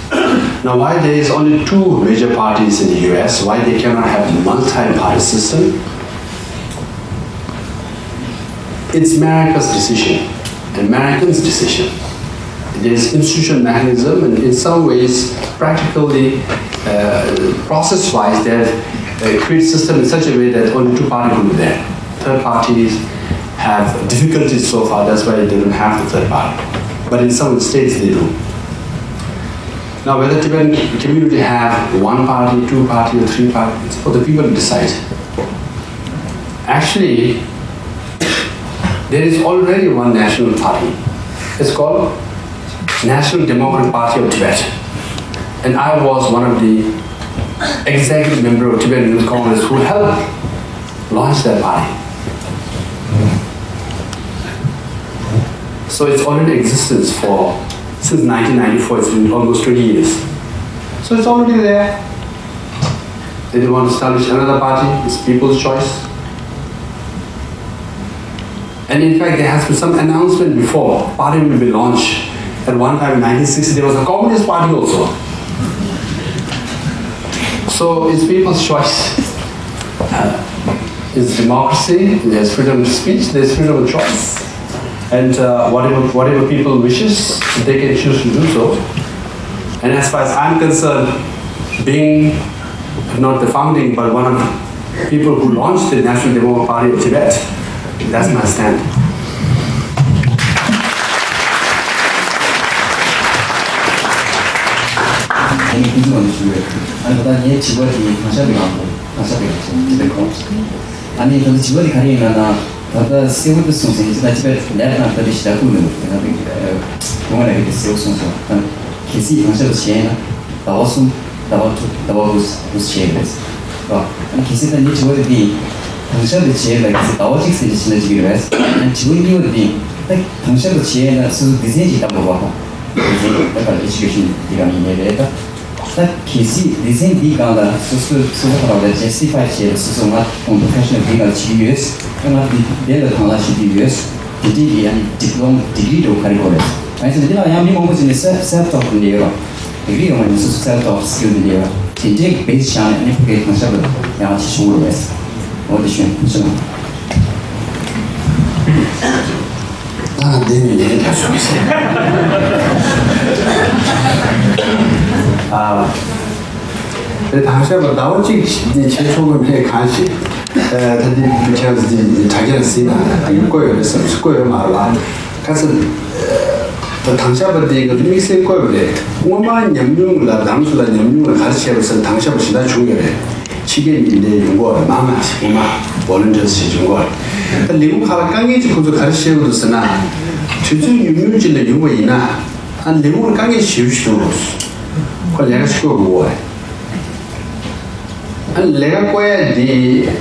Now, why there is only two major parties in the U S, why they cannot have multi-party system? It's America's decision, Americans' decision. There's institutional mechanism, and in some ways, practically, uh, process-wise, they have uh, create system in such a way that only two parties will be there. Third parties have difficulties so far. That's why they don't have the third party. But in some states, they do. Now, whether Tibetan community have one party, two party, or three party, it's for the people to decide. Actually, there is already one national party. It's called National Democratic Party of Tibet. And I was one of the executive member of Tibetan Youth Congress who helped launch that party. So it's already in existence for since nineteen ninety-four. It's been almost twenty years. So it's already there. If they want to establish another party, it's people's choice. And in fact, there has been some announcement before party will be launched. At one time in nineteen sixty, there was a communist party also. So it's people's choice. Uh, it's democracy. There's freedom of speech. There's freedom of choice. And uh, whatever whatever people wishes, they can choose to do so. And as far as I'm concerned, being not the founding, but one of the people who launched the National Democratic Party of Tibet, that's my stand. ཨ་ནི་ཁོང་ཚོ་ལ་ཞུ་བའི་ཨ་ནི་ད་ལྟ་ངའི་དྲི་བ་དེ་གང་ཤར་བའི་ངང་དུ་གང་ཤར་བའི་ངང་དུ་དེ་ཁོང་ཨ་ནི་ད་ལྟ་དྲི་བ་དེ་ག་རེ་ཡིན་ན་ད་ད་ལྟ་གསལ་པོ་དུ་གསུངས་ཟིན་ཅི་ད་ཅི་པའི་ལས་དང་ད་དེ་ཞི་ད་ཀུན་ནུ་དེ་ན་དེ་ཁོང་ལ་ཡི་གེ་གསལ་པོ་གསུངས་སོང་ད་གལ་སྲིད་གང་ཤར་དུ་བྱས་ན་ཟླ་བ་གསུམ། ཟླ་བ་དྲུག་ཟླ་བ་དགུ་དགུ་བྱས་ཡོད་རེད། ཨ་གལ་སྲིད་ད་ངའི་དྲི་བ་དེ་འདི་ཡིན། དང་ཤར་དུ་བྱས་ལ་གལ་སྲིད་ཟླ་བ་གཅིག་ཟིན་ཏེ་ཕྱིན་ན་ཅིག་ཡོད་རེད། ཨ་དྲི་བ་གཉིས་པ་དེ་ཡིན། ད་དང་ཤར་དུ་བྱས་ན་སོ་སོ་སྡེ་ཚན་ཅིག་བདམས་དགོས་པ། སྡེ་ཚན་ད་ག་ལ་ཨེ་ཇུ་ཀེ་ཤན་འདི་ག་ནས་ཡིན་རེད་ད། ད་གལ་སྲིད་སྡེ་ཚན་འདིའི་སྒང་ལ་སོ་སོ་སོ་སོ་ཁ་རང་ལ་ཇེ་སི་ཕའི་བྱས་ལ་སོ་སོ་ང་ཁོང་པོ་ཕེ་ཤ་ནལ་འདི་ག་ལ་བྱེད་ཀྱི་ཡོད། ད་ང་འདི་འདི་ལ་དང་ལ་བྱེད་ཀྱི་ཡོད། དེ་འདྲའི་གི་ཨ་ནི་ཌི་པི་ལོ་མ་ཌི་གི་རི་འདྲ་བོ་ག་རེ་དགོས་རེད། ཨ་ནི་འདི་ལ་ཡང་མི་མང་པོ་ཞིག་ནས་self self talk འདི་ཡོད་རེད། དེ་གི་ཡོང་བ་ནས་སོ་སོ་self talk skill འདི་ཡོད་རེད། དེ་འདྲའི་base བཞག་ནས་ཨ་ནི་ཕ་གིའི་དྭང་ཞབས་ལ་ཡང་ཅི་བྱུང་རེད། འོ་དེ་ཞུ་ཞུ་ན། ང་འདི་ནས་ཡིན་ད་ཞུ་ཟེར། ཨ། དེ་དྭང་ཞབས་པ་ཟླ་བ་གཅིག་ནས་བྱེད་ཆོག་གི་མེད་གང་ཞིག་ད་འདི་ཁྱེད་ཀྱི་དྲ་རྒྱ་ལ་གཟིགས་དང་ད་ཡིན་བཀོད་ཡོད་རེད་བསམ་བཀོད་ཡོད་མ་རེད་བ། ཁ་སང་ད་དྭང་ཞབས་པ་དེ་གི་དམིགས་བསལ་བཀོད་པ་རེད། སྔོན་མ་ཉམས་མྱོང་ལ་དྭང་ཞུ་ལ་ཉམས་མྱོང་ལ་ག་རེ་བྱས་པ་ཟེར་དྭང་ཞབས་པ་གཞན་དག་བྱུང་ཡོད་རེད། ཕྱི་རྒྱལ་ནས་འདིར་ཡོང་གི་ཡོད་རེད། མང་མང་ཞིག་སྔོན་མ་volunteers་ཞིག་བྱུང་གི་ཡོད་རེད། ད་ལས་ཁུངས་ཁག་ལ་དཀའ་ངལ་ཅིག་ཁོ་ཚོ་ག་རེ་བཤད་ཀྱི་འདུག་ཟེར་ན། དུས་ཚོད་ཉུང་ཉུང་ཅིག་ལ་ཡོང་བ་ཡིན་ན། ཨ་ལས་ཁུངས་ལ་དཀའ་ངལ་ཞེ་པོ་ཞིག་འདུག་ཁོ་ལས་ཀ་ཞིག་བསྐོ་དགོས་རེད། ཨ་ལས་ཀ་བསྐོ་ཡ་འདི་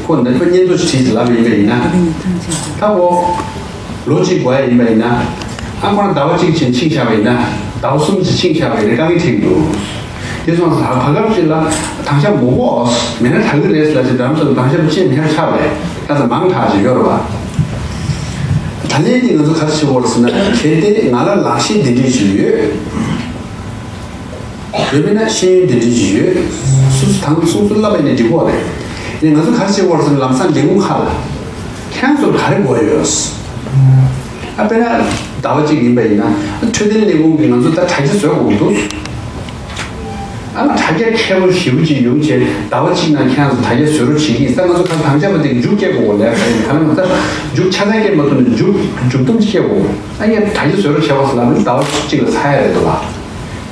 ཁོ་འདི་ཁོ་སྙན་ཐོ་ཞིག་བྲིས་ལབ་ཡིན་པ་ཡིན་ན། ད་ཁོ་ལོ་གཅིག་འགོར་ཡ་ཡིན་པ་ཡིན་ན། ཨ་ཁོ་རང་ཟླ་བ་གཅིག་ཕྱིན་ཕྱིན་བཞག་པ་ཡིན་ན། ཟླ་བ་གསུམ་ཅིག་ཕྱིན་བཞག་པ་ཡིན་ན་དཀའ་ངལ་འཕྲད་ཀྱི་འདུག་དེ་སོང་ཙང་བར་སྐབས་ཅིག་ལ་དྭང་ཞབས་མ་དགོས་མེད་ན་དྲག་གི་རེད་ཟེར་ལབ་ཅིག་འགྲམ་ཚོ་ལ་དྭང་ཞབས་ཅེས་མེད་ཆགས་པ་རེད། ད་ཚོ་མང་དྲགས་ཅིག་ཡོད་རེད་བ། ད་ལན་འདི་ང་ཚོ་ག་རེ་བྱེད་དགོས་རེད་ཟེར་ན་གལ་ཏེ་ང་ལ་ལག་ཤེས་འདི་འདྲས་ཅིག་ཡོད། ཡོད་མིན་ན་ཤེས་ཡོན་འདི་འདྲ་ཞིག་ཡོད། སོ་སོ་དང་སོ་སོ་བསླབ་པ་ཡིན་ན་འགྲིག་གོ་རེད། ཡིན་ང་ཚོ་ག་རེ་བྱེད་དགོས་རེད་ཟེར་ན་ལམ་སང་ལས་ཁུངས་ཁག་ལ་ཁྱེད་ཚོར་ག་རེ་དགོས་ཡོད། ཨ་དཔེར་ན་ཟླ་བ་གཅིག་ཡིན་པ་ཡིན་ན་འཕྲོད་བསྟེན་ལས་ཁུངས་ཀྱིས་ང་ཚོ་ད་དྲ་རྒྱ་བཟོ་དགོས་འདུག་ཨ་ང་དྲ་རྒྱ་མཁས་པོ་ཞེ་པོ་ཅིག་ཡོང་བྱས་ཟླ་བ་གཅིག་ནང་ཁྱེད་ཚོ་དྲ་རྒྱ་བཟོ་རོགས་བྱེད་ཀྱི་ཡིན་ས། ང་ཚོ་ད་དྭང་ཞབས་པ་དེ་མཇུག་སྐྱེལ་དགོས་ལས་ད་ང་ཚོ་ད་མཇུག་ཆ་ཚང་སྐྱེལ་མ་ཐུབ་ན་མཇུག་མཇུག་སྡོམ་སྐྱེལ་དགོས། ཨ་ངས་དྲ་རྒྱ་བཟོ་རོགས་བྱས་པ་ཟེར་ལབ་ན་ཟླ་བ་གཅིག་ལ་ཚར་ཡ་རེད་འདུག་ལ།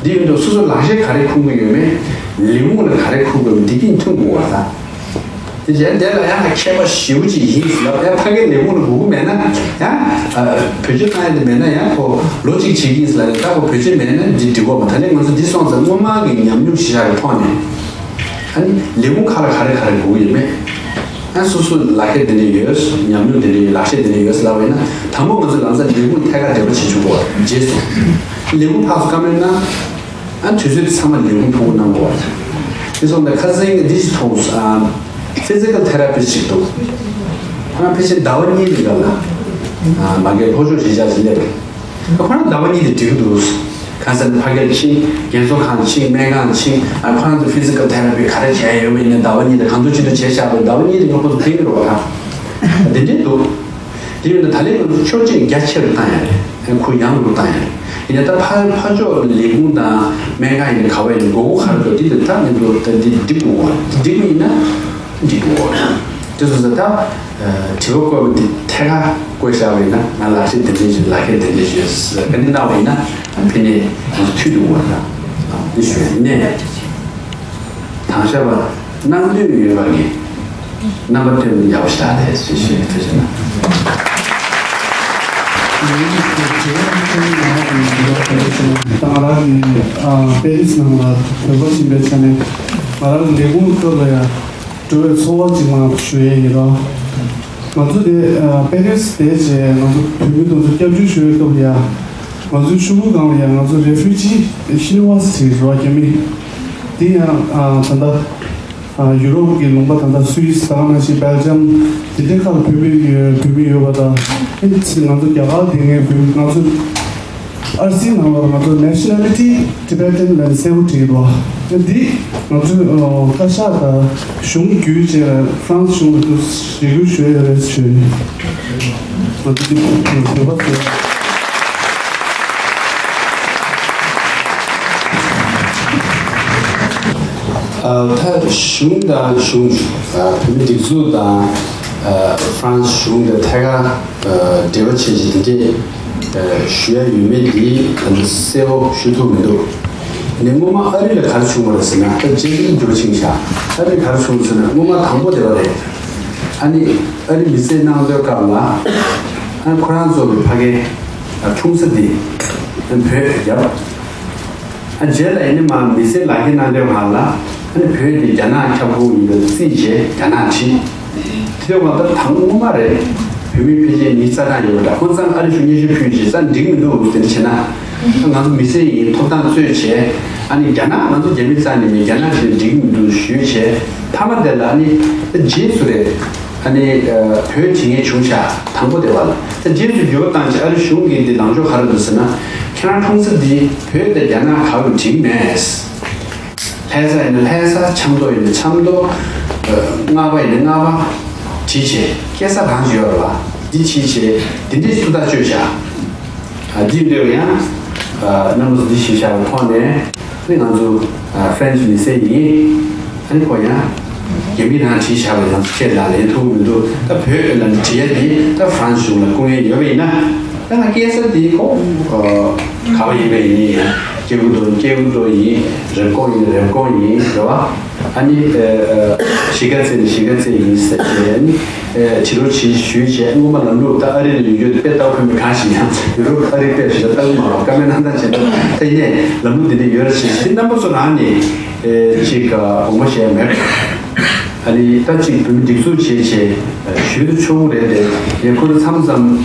འདི་ཡིན་དུས་སོ་སོ་ལག་ཤེས་ག་རེ་ཁུར་གི་ཡོད་མེད། ལས་ཁུངས་ལ་ག་རེ་ཁུར་དགོས་མེད་འདི་གིས་མཐུན་དགོས་པ་དང་། དེ་རྗེས་འདི་ལ་ཡང་མཁས་པ་ཞེ་པོ་ཅིག་ཡིན་ཟེར་ལབ་ཡང་ཕ་གིའི་ལས་ཁུངས་ལ་དགོས་ཀྱི་མེད་ན་ཡང་བེད་སྤྱོད་བཏང་ཡ་དེ་མེད་ན་ཡང་ཁོ་ལོ་གཅིག་བྱེད་ཀྱི་ཡིན་ཟེར་ལབ་ཡང་ད་ཁོ་བེད་སྤྱོད་མེད་ན་འདི་འགྲིག་གོ་མ། ད་ནི་ང་ཚོ་འདི་སོང་ཙང་སྔོན་མ་གི་ཉམས་མྱོང་གཞི་བཞག་གི་ཐོག་ནས་ཨ་ནི་ལས་ཁུངས་ཁག་ལ་ག་རེ་ག་རེ་དགོས་ཀྱི་ཡོད་མེད། ཨ་སོ་སོ་ལག་ཁྱེར་དེ་འདྲ་ཡོད། ཉམས་མྱོང་དེ་འདྲ་ཡོད། ལག་ཤེས་དེ་འདྲ་ཡོད་ཟེར་ལབ་པ་ཡིན་ན་དང་པོ་ང་ཚོ་ལམ་སང་ལས་ཁུངས་ཐད་ཀར་འབྲེལ་བ་བྱེད་ཆོག་གོ་རྗེས་སུ་ལས་ཁུངས་ཕར་ཚུར་བཀའ་མོལ་གནང་། ཨ་དུས་ཚོད་ཚང་མ་ལས་ཁུངས་ཕྲུ་གུ་གནང་དགོས་པ་རེད། དེ་སོང་ཙང་ཁ་སང་གི་འདི་ཞིག་མཐོང་སོང་། ཨ་physical therapist ཞིག་འདུག་ཁོ་རང་ཕལ་ཆེར་ཟླ་བ་གཉིས་ལ་ལ་ཨ་མ་གིར་ལྷོ་ཕྱོགས་གཞིས་ཆགས་ཤིག་སླེབས་རེད། ཁོ་རང་ཟླ་བ་གཉིས་དེ་འགྲིག་གི་འདུག་གང་ཟེར་ན་ཕ་གིར་ཕྱིན། རྒན་གསོ་ཁང་ཕྱིན། སྨན་ཁང་ཕྱིན། ཨ་ཁོ་རང་ཚོ་physical therapy ག་རེ་བྱས་ཡོད་མེད་ཡིན་ན་ཟླ་བ་གཉིས་དེ་གང་ཐུབ་ཅི་ཐུབ་བྱས་བཞག་པ་ཟླ་བ་གཉིས་དེ་ང་ཁོ་ཚོ་ཕན་གི་རེད་བ། ད་དེ་འདྲས་འདུག་དེ་ཡིན་ན་ད་ལན་ང་ཚོ་ཕྱོགས་གཅིག་རྒྱ་ཆེ་རུ་བཏང་ཡ་རེད། ཁོ་ཡང་རུ་བཏང་ཡ་རེད། ཡིན་ན་ད་ཕ་ཕ་ཕྱོགས་ལས་ཁུངས་དང་སྨན་ཁང་ཡིན་ན་ག་བ་ཡིན་ན་དགོས་མཁོ་ག་རེ་འདུག་དེ་དེ་ད་ང་ཚོ་ད་འདི་འགྲིག་དགོས་པ་འགྲིག་མིན་ན་འགྲིག་དགོས་པ་དེ་སོང་ཙང་ད་དྲི་བ་བཀོད་པ་འདི་ཐད་ཀར་བཀོད་བཞག་པ་ཡིན་ན་ང་ལག་ཤེས་འདི་འདྲས་ཞིག་ལག་ཁྱེར་འདི་འདྲས་ཞིག་བཀའ་འདྲི་གནང་བ་ཡིན་ན་ཕན་ནས་ང་ཚོ་མཐུད་དགོས་པ་ད་འདི་ཞུ་ཡ་ཡིན་ནས། དང་ཤ་བ་གནང་འདོད་ཡོད་པ་གི་རྣམ་པ་སྟོན་ཡག་པོ་ཞིག་རེད་ཞེས་ཞུ་ཐུབ་ཅེ་ན། ད་ང་རང་གི་པེ་རིས་ནང་ལ་བོད་པ་ཡིན་པའི་ཆ་ནས་ང་རང་གི་ལས་ཁུངས་སྐབས་ལ་ཡང་འགྲོ་བའི་ཚོར་བ་ཅིག་མར་ཞུ་ཡས་ཡིན་རོགས། ང་ཚོ་དེ་པེ་རིས་དེ་རྗེས་ང་ཚོ་བོད་མི་དང་ཚོ་སྐྱབས་བཅོལ་ཞུ་བའི་སྐབས་ལ་ཡང་ང་ཚོའི་ཆུ་བོ་སྒང་ལ་ཡང་ང་ཚོ་Refugee University་རེད་བ་རྒྱ་མི་དེ་ཡང་ད་ལྟ། ཡུ་རོབ་ཀྱི་ལུང་པ་ད་ལྟ་སུད་སི་ད་ག་ནང་བཞིན་སྦེལ་ཇམ་དེ་འདྲའི་ཁག་ལ་བོད་མི་ཡོད་བོད་མི་ཡོད་པ་དང་ཨེ་ང་ཚོ་རྒྱ་གར་དེ་ངའི་བོད་མི་ང་ཚོ་ཨར་སི་ནང་ལ་ང་ཚོ་Nationality Tibetan་ལ་གསལ་པོ་བྲིས་འདུག་ཨེ་འདི་ང་ཚོ་བཀའ་ཤག་དང་གཞུང་བརྒྱུད་བྱས་ཧྥ་རན་སི་གཞུང་ལ་ཚུར་རེ་སྐུལ་ཞུ་ཡ་ཡོད་རེད་ཞུ་ཡ་ཡིན། ང་ཚོ་འདི་བོད་པ་ཚོ། ད་གཞུང་དང་གཞུང་བོད་མི་སྒྲིག་འཛུགས་དང་ཧྥ་རན་སི་གཞུང་དང་ཐད་ཀར་འབྲེལ་བ་བྱས་ཀྱི་དེ་འདྲས་ཞུ་ཡ་ཡོད་མེད་འདི་གསལ་པོ་ཞུ་ཐུབ་མི་འདུག་ནས་སྔོན་མ་ཨ་རི་ལ་ག་རེ་བྱུང་བ་རེད་ཟེར་ན་ད་རྗེས་ལུས་འགྱུར་ཕྱིན་ཤག་ཨ་རི་ག་རེ་བྱུང་ཟེར་ན་སྔོན་མ་དང་པོ་དེ་བ་རེད། ཨ་ནི་ཨ་རི་མི་སེར་གནང་དུས་སྐབས་ལ་ཨ་ཁོ་རང་ཚོ་གི་ཕ་གའི་འཁྲུངས་ས་འདི་བོད་རྒྱབ། ཨ་རྗེས་ལ་ཡིན་ནི་མ་མི་སེར་ལག་ཁྱེར་གནང་དུས་སྒང་ལ་ཨ་ནི་བོད་དེ་རྒྱ་ནག་ཁྱབ་ཁོངས་ཡིན་པ་རྩིས་བྱས་རྒྱ་ནག་ཁྲིད། དེ་དུས་སྒང་ད་དང་སྔོན་མ་རེད། བོད་མི་ཕལ་ཆེར་མི་རྩ་གྲངས་ཡོད་པ་འདྲ་ཁོང་ཚང་ཨ་རི་གཞུང་སྙན་ཞུ་ཕུལ་རྗེས་ས་འགྲིག་མི་འདུག་དེ་འདྲ་བྱས་ན། ང་ཚོ་མི་སེར་ཡིན་ཐོབ་ཐང་རྩོད་བྱས་ཨ་ནི་རྒྱ་ནག་ང་ཚོ་རྒྱ་མི་རྩ་ནས་མིན་རྒྱ་ནག་ཞིག་འགྲིག་མི་འདུག་ཞུས་བྱས་མཐའ་མ་དེ་ལ་ཨ་ནི་རྗེས་སུ་རེད། ཨ་ནི་བོད་བྱེད་མཁན་བྱུང་ཤག་དང་པོ་དེ་བ་ལ་ད་རྗེས་སུ་འགྱུར་བ་བཏང་བྱས་ཨ་རི་གཞུང་གིས་འདི་ལངས་ཕྱོགས་ག་རེ་འདུག་ཟེར་ན་ ཁྱེད་རང་འཁྲུངས་ས་འདི་བོད་དང་རྒྱ་ནག་ག་བར་འགྲིག་མེད། ལྷ་ས་ཡིན་ན་ལྷ་ས། ཆབ་མདོ་ཡིན་ན་ཆབ་མདོ། ཨ། རྔ་བ་ཡིན་ན་རྔ་བ། བྲིས་བྱས་སྐྱེས་ས་གང་ཞིག་ཡོད་རེད་བ། འདི་བྲིས་བྱས་འདི་འདྲས་ཐུགས་ཐག་གཅོད་བཞག་ཨ། འདི་འདྲས་ཡང་། ཨ། རྣམ་པ་ཚོ་འདི་ཞིག་བཞག་པའི་ཐོག་ནས་ནི་ང་ཚོ། ཨ། French མི་སེར་ཡིན། ཨ་ནི་ཁོ་ཡང་རྒྱ་མི་རང་བྲིས་བཞག་པ་ཡང་ཁྱེད་ལ་ལན་ཐུབ་མི་འདུག་ད་བོད་ལ་བྲིས་ཡ་འདི་ད་ཧྥ་རན་སི་གཞུང་ལ་སྐུ་ངལ་ཡོད་པ་ཡིན་ན། ད་ང་སྐྱེས་ས་འདི་ཁོ། ཨ། ག་བ་ཡིན་པ་ཡིན་ཡང་སྐྱེ་དགུ་མདོ་སྐྱེ་དགུ་མདོ་ཡིན། རེབ་གོང་ཡིན་རེབ་གོང་ཡིན། རེད་བ། ཨ་ནི། ཨ། གཞིས་ཀ་རྩེ་ནི་གཞིས་ཀ་རྩེ་ཡིན་ཟེར་བྱས། ཨ་ནི། ཨ། བྱིས་རོགས་བྱིས་ཞུས་བྱས། སྔོན་མ་ལམ་ལུགས་ད་ཨ་རི་ལ་ཡོད་དཔེ་ལྟ་བུ་མི་གང་ཞིག་ཡང་ཡུ་རོབ་ཨ་རི་དཔེ་ཞིག་ལ་ལྟ་གི་མ་རེད། བཀའ་མོལ་གནང་སྟངས་བྱས་ན་ད་ཡིན་ནས་ལམ་ལུགས་འདི་འདྲ་ཡོད་རེད་བྱས། དེ་རྣམ་པ་ཚོ་རང་ནས། ཨ། ཅིག་དགོངས་པ་བཞེས་མེད། ཨ་ནི་ད་ཅིག་བོད་མི་སྒྲིག་འཛུགས་བྱས་བྱས་ཞུས་དུ་ཆོག་གི་རེད་དེ། ཡང་ཁོ་ཚོ་མཚམས་མཚམས།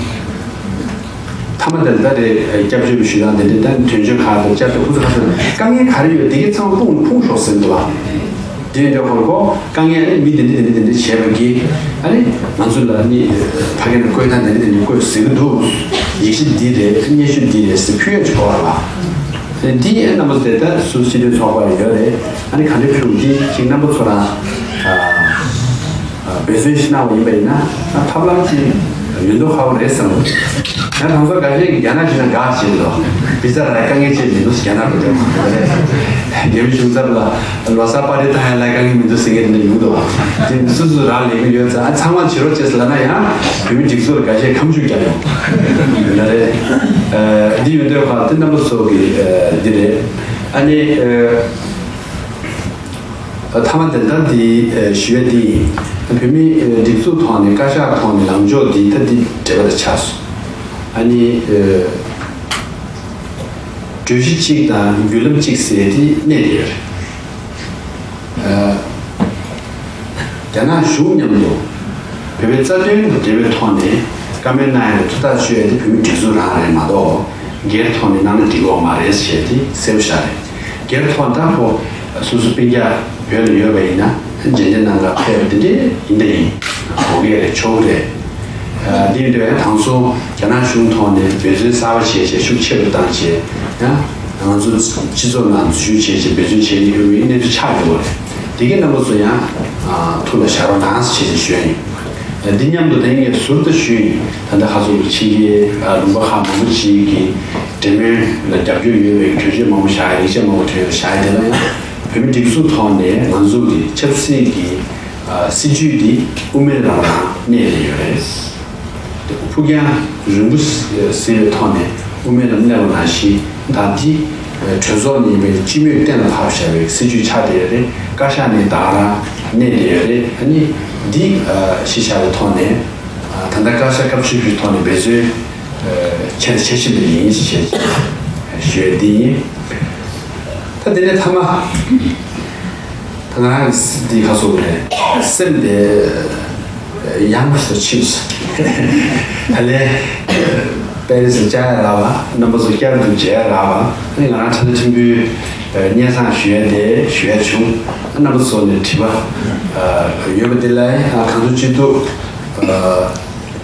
མཐའ་མ་དེ་ལ་ད་རེས་སྐྱབས་བཅོལ་བའི་ཞུ་སྟངས་དེ་འདྲས། ད་དོན་གཅོད་ཁག་དང་བསྐྱར་དུ་ཁུ་ཚུར་ཁ་ཚུར་དཀའ་ངལ་ག་རེ་ཡོད་དེ་གའི་ཚང་མ་སྤུངས་ཕུང་ཤོག་ཟེར་འདུག་བ། དེ་འདྲ་ཁོ་ཁོ་དཀའ་ངལ་ནི་མི་དེ་འདྲས་དེ་འདྲས་དེ་འདྲས་བྱས་པ་གིས། ཨ་ནི་ང་ཚོ་ལ་ནི་ཕ་གི་ནས་བསྐོས་ཐང་དེ་འདྲས་དེ་འདྲས་བསྐོས་ཟེར་གི་འདུག་ཡིག་ཆ་འདི་རེད། སྙན་ཞུ་འདི་རེད་ཟེར་ཕུལ་ཡ་ཆོག་བ་རེད་བ། དེ་འདི་ཡའི་རྣམ་པ་དེ་ད་སུ་སྤྱི་མཐུན་ཚོགས་པ་ཡོད་རེད། ཨ་ནི་ག་འདྲས་ཕུལ་འདི་ཅིག་རྣམ་པ་ཚོ་རང་། ཨ། འབད་བརྩོན་ཞིག་གནང་བ་ཡིན་པ་ཡིན་ན། ཐབས་ལམ་ཅིག་ཡོད་མདོག་ཁ་པོ་རེད་བསམ་གྱི་འདུག་ཡང་གང་ཟག་འགའ་ཤས་ཀྱིས་རྒྱ་ནག་ཞིག་ན་དགའ་བྱེད་འདུག་བི་ཛ་རག་དཀའ་ངལ་ཅིག་མི་འདུག་རྒྱ་ནག་ལ་འགྲོ། རྒྱ་མི་གཞུང་ཚབ་ལ་ལོ་གསར་པར་ཊི་གཏོང་ཡ་ལ་དཀའ་ངལ་མི་འདུག་ཟེར་མཁན་དེ་འདྲ་ཡོང་འདུག་དེ་སུ་སུ་རག་ལས་ཀྱི་ཡོད་ཙང་། ཨ། ཚང་མ་བྱེད་རོགས་བྱེད་ཟེར་ལབ་ན་ཡང་བོད་མི་སྒྲིག་འཛུགས་ལ་འགའ་ཤས་ཁ་མཆུ་རྒྱག་ཡོང་། ཡོད་ན་རེད། ཨ། འདི་ཡོད་དུས་ཁ་དེ་རྣམ་པ་ཚོ་གི། ཨ། འདི་རེད། ཨ་ནི། ཨ། མཐའ་མ་དེ་ལྟར་འདི་ཞུ་ཡ་འདི་ཡིན། བོད་མི་སྒྲིག་འཛུགས་ཐོག་ནས་བཀའ་ཤག་ཐོག་ནས་ལངས་ཕྱོགས་འདི་ད་འདི་འགྲེལ་པ་ཆགས་སོང་། ཨ་ནི། གྲོས་གཞི་གཅིག་དང་བརྒྱུད་ལམ་གཅིག་ཟེར་འདི་གནས་བསྡད་ཡོད་རེད། རྒྱ་ནག་གཞུང་མཉམ་དུ་བོད་པའི་རྩ་དོན་དང་འབྲེལ་བའི་ཐོག་ནས་བཀའ་མོལ་གནང་ཡ་དང་ཐུགས་ཐག་གཅོད་ཡ་དེ་བོད་མི་སྒྲིག་འཛུགས་རང་རེད་མ་གཏོགས། སྒེར་ཐོག་ནས་གནང་ན་འགྲིག་གི་མ་རེད་ཞེས་དེ་གསལ་པོ་ཤར་རེད། སྒེར་ཐོག་ད་ཁོ་སོ་སོ་སྤུན་ཀྱག་བོད་ལ་ཡོད་པ་ཡིན་ན་མཇལ་འཕྲད་གནང་ག་ཕེབས་པ་དེ་འདྲས་ཡིན་ད་ཡིན། དགོས་གལ་རེད། ཆོག་གི་རེད། ཨ། འདི་ཡིན་དུས་ཡང་དང་སོ་རྒྱ་ནག་གཞུང་ཐོག་ནས་འབད་བརྩོན་གསར་པ་བྱས་བྱས་ཤུགས་ཆེ་རུ་བཏང་བྱས། ཡང་ང་ཚོ་སྤྱི་ཚོགས་ནང་འཛུལ་ཞུགས་བྱས་བྱས་འབད་བརྩོན་བྱས་ཡོད་པའི་གནས་ཚུལ་ཆགས་ཡོད་རེད། དེ་གའི་རྣམ་པ་ཚོ་ཡང་། ཨ། ཐུགས་ལ་བཞག་རོགས་གནང་ཞེས་ཞུ་ཡ་ཡིན། འདི་མཉམ་དུ་ད་ངས་ཟུར་དུ་ཞུས་ཡིན། ད་ལྟ་ཁ་སང་ཕྱི་རྒྱལ་ལུང་པ་ཁག་མང་པོ་ཞིག་གིས་འབྲེལ་མོལ་ལ་རྒྱབ་སྐྱོར་ཡོད་པའི་གྲོས་ཆོད་མང་པོ་བཞག་ཡ། ཡིག་ཆ་མང་པོ་བྲིས་བཞག་ཡ་དེ་ལ་ཡང་བོད་མི་སྒྲིག་འཛུགས་ཐོག་ནས་ང་ཚོ་གི་ཆབ་སྲིད་ཀྱི་སྲིད་ཇུས་འདི་དབུ་མའི་ལམ་ལ་གནས་ཏེ་ཡོད་རེད། ཕུགས་རྒྱང་རིང་པོ་ཟེར་བའི་ཐོག་ནས་དབུ་མའི་ལམ་གནས་པ་ནང་བཞིན། ད་འདི་གྲོས་ཚོགས་ནས་ཡིན་པའི་སྤྱི་མོས་གཏན་ལ་ཕབ་བཞག་པའི་སྲིད་ཇུས་ཆགས་བསྡད་ཡོད་རེད། བཀའ་ཤག་ནས་ད་ག་རང་གནས་བསྡད་ཡོད་རེད། ཨ་ནི་འདི་གཞི་བཞག་པའི་ཐོག་ནས་ད་ལྟ་བཀའ་ཤག་སྐབས་བཅུ་པའི་ཐོག་ནས་འབད་བརྩོན་ཆེ་བྱེད་བཞིན་པ་ཡིན་ཞེས་ཞུ་ཡ་འདི་ཡིན། ད་དེ་ནས་མཐའ་མ། ད་ང་རང་འདི་ཁ་སོ་རེད། སེམས་དེ་ཡང་སུ་ཕྱིན་སོང་། ད་ལན་པེ་རི་སི་བཅར་ཡ་རག་པ། རྣམ་པ་ཚོ་བསྐྱར་དུ་མཇལ་ཡ་རག་པ། ཨ་ནི་ང་རང་ཁྲ་ལ་ཕྲན་བུའི་སྙན་སེང་ཞུ་ཡ་དེ་ཞུ་ཡ་བྱུང་། རྣམ་པ་ཚོ་ནས་དྲི་བ་ཡོད་པ་དེ་ལ་གང་ཐུབ་ཅི་ཐུབ།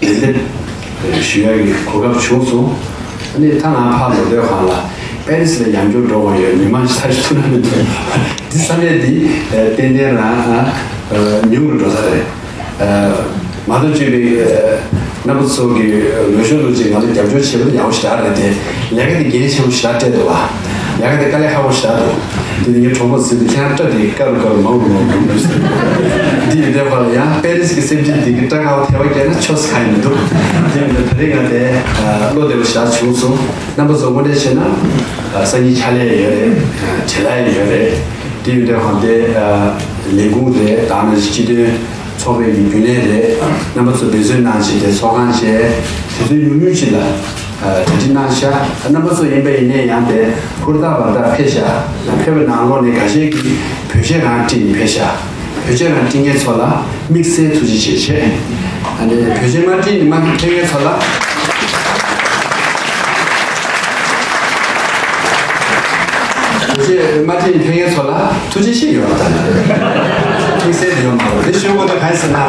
ལན་འདེབས་ཞུ་ཡག་གི་གོ་སྐབས་བྱུང་སོང་། ཨ་ནི་ད་ང་ཕར་ལོག་དུས་སྒང་ལ་པེ་རི་སི་ལ་ཡང་བསྐྱར་འགྲོ་དགོས་ཡོད། མི་མང་ཞིག་ཐག་ཞིག་ཐུག་ན་མི་འདུག་འདི་བསམ་ཡས་འདི་ཏན་ཏན་རང་ཉུང་རུ་འགྲོ་ས་རེད། མ་གཏོགས་བཅོས་པའི་རྣམ་པ་ཚོ་གི་ལོ་ཤོར་ལོ་ཅིག་ང་ཚོ་རྒྱབ་སྐྱོར་བྱེད་པ་ཡག་པོ་ཞེ་དྲག་རེད་དེ། ལས་ཀ་དེ་འགན་ཆེན་པོ་ཞེ་དྲག་སྤྲད་འདུག་བ། ལས་ཀ་དེ་དཀའ་ལས་ཁག་པོ་ཞེ་དྲག་འདུག་དེ་ནི་ངའི་གྲོགས་པོ་ཟེར་དུས་ཁྱེད་རང་སྐྲ་དེ་དཀར་རུ་དཀར་རུ་མང་རུ་མང་རུ་འགྲོ་གི་འདུག་འདི་ཡོད་དུས་སྒང་ལ་ཡང་པེ་རི་སི་གི་སེམས་ཅན་དེ་གི་སྐྲ་དཀར་པོ་ཐལ་བ་བརྒྱབ་ན་ཆོག་ས་གང་ཡང་མི་འདུག་དེ་ཡིན་དུས་ད་རེས་ང་དེ་བློ་བདེ་པོ་ཞེ་དྲག་བྱུང་སོང་། རྣམ་པ་ཚོ་དངོས་གནས་བྱས་ན་སང་ཉིན་ཕྱག་ལས་ཡོད་རེད། བྲེལ་བ་ཡོད་རེད། དེ་ཡོད་དུས་སྒང་དེ་ལས་ཁུངས་རེད། ད་ནང་བཞིན་སྤྱི་མཐུན་ཚོགས་པའི་རྒྱུན་ལས་རེད། རྣམ་པ་ཚོ་འབད་བརྩོན་གནང་བྱས་དེ་ཚོགས་ཁང་བྱས་དུས་ཚོད་ཉུང་ཉུང་ཅིག་ལ་གྲ་སྒྲིག་གནང་ཤག་རྣམ་པ་ཚོ་ཡིན་པ་ཡིན་ནའི་ཡང་དེ་ཧུར་ཐག་འབད་ཐག་ཕེབས་ཤག་ཕེབས་པའི་ནང་ལོགས་ནས་ཁ་ཤས་ཀྱིས་བོད་ཆས་རང་བཀྲིས་ནས་ཕེབས་ཤག་བོད་ཆས་རང་བཀྲིས་མཁན་ཚོ་ལ་དམིགས་བསལ་ཐུགས་རྗེ་ཆེ་ཞུ། ཨ་ནི་བོད་ཆས་མ་བཀྲིས་ནས་མ་ཕེབས་མཁན་ཚོ་ལ། བོད་ཆས་མ་བཀྲིས་ནས་ཕེབས་མཁན་ཚོ་ལ་ཐུགས་རྗེ་ཆེ་ཡོད་པ་དང་། དམིགས་བསལ་དེ་ཡོད་མ་རེད། དེ་ཞུ་དགོས་དོན་གང་ཡིན་ཟེར་ན།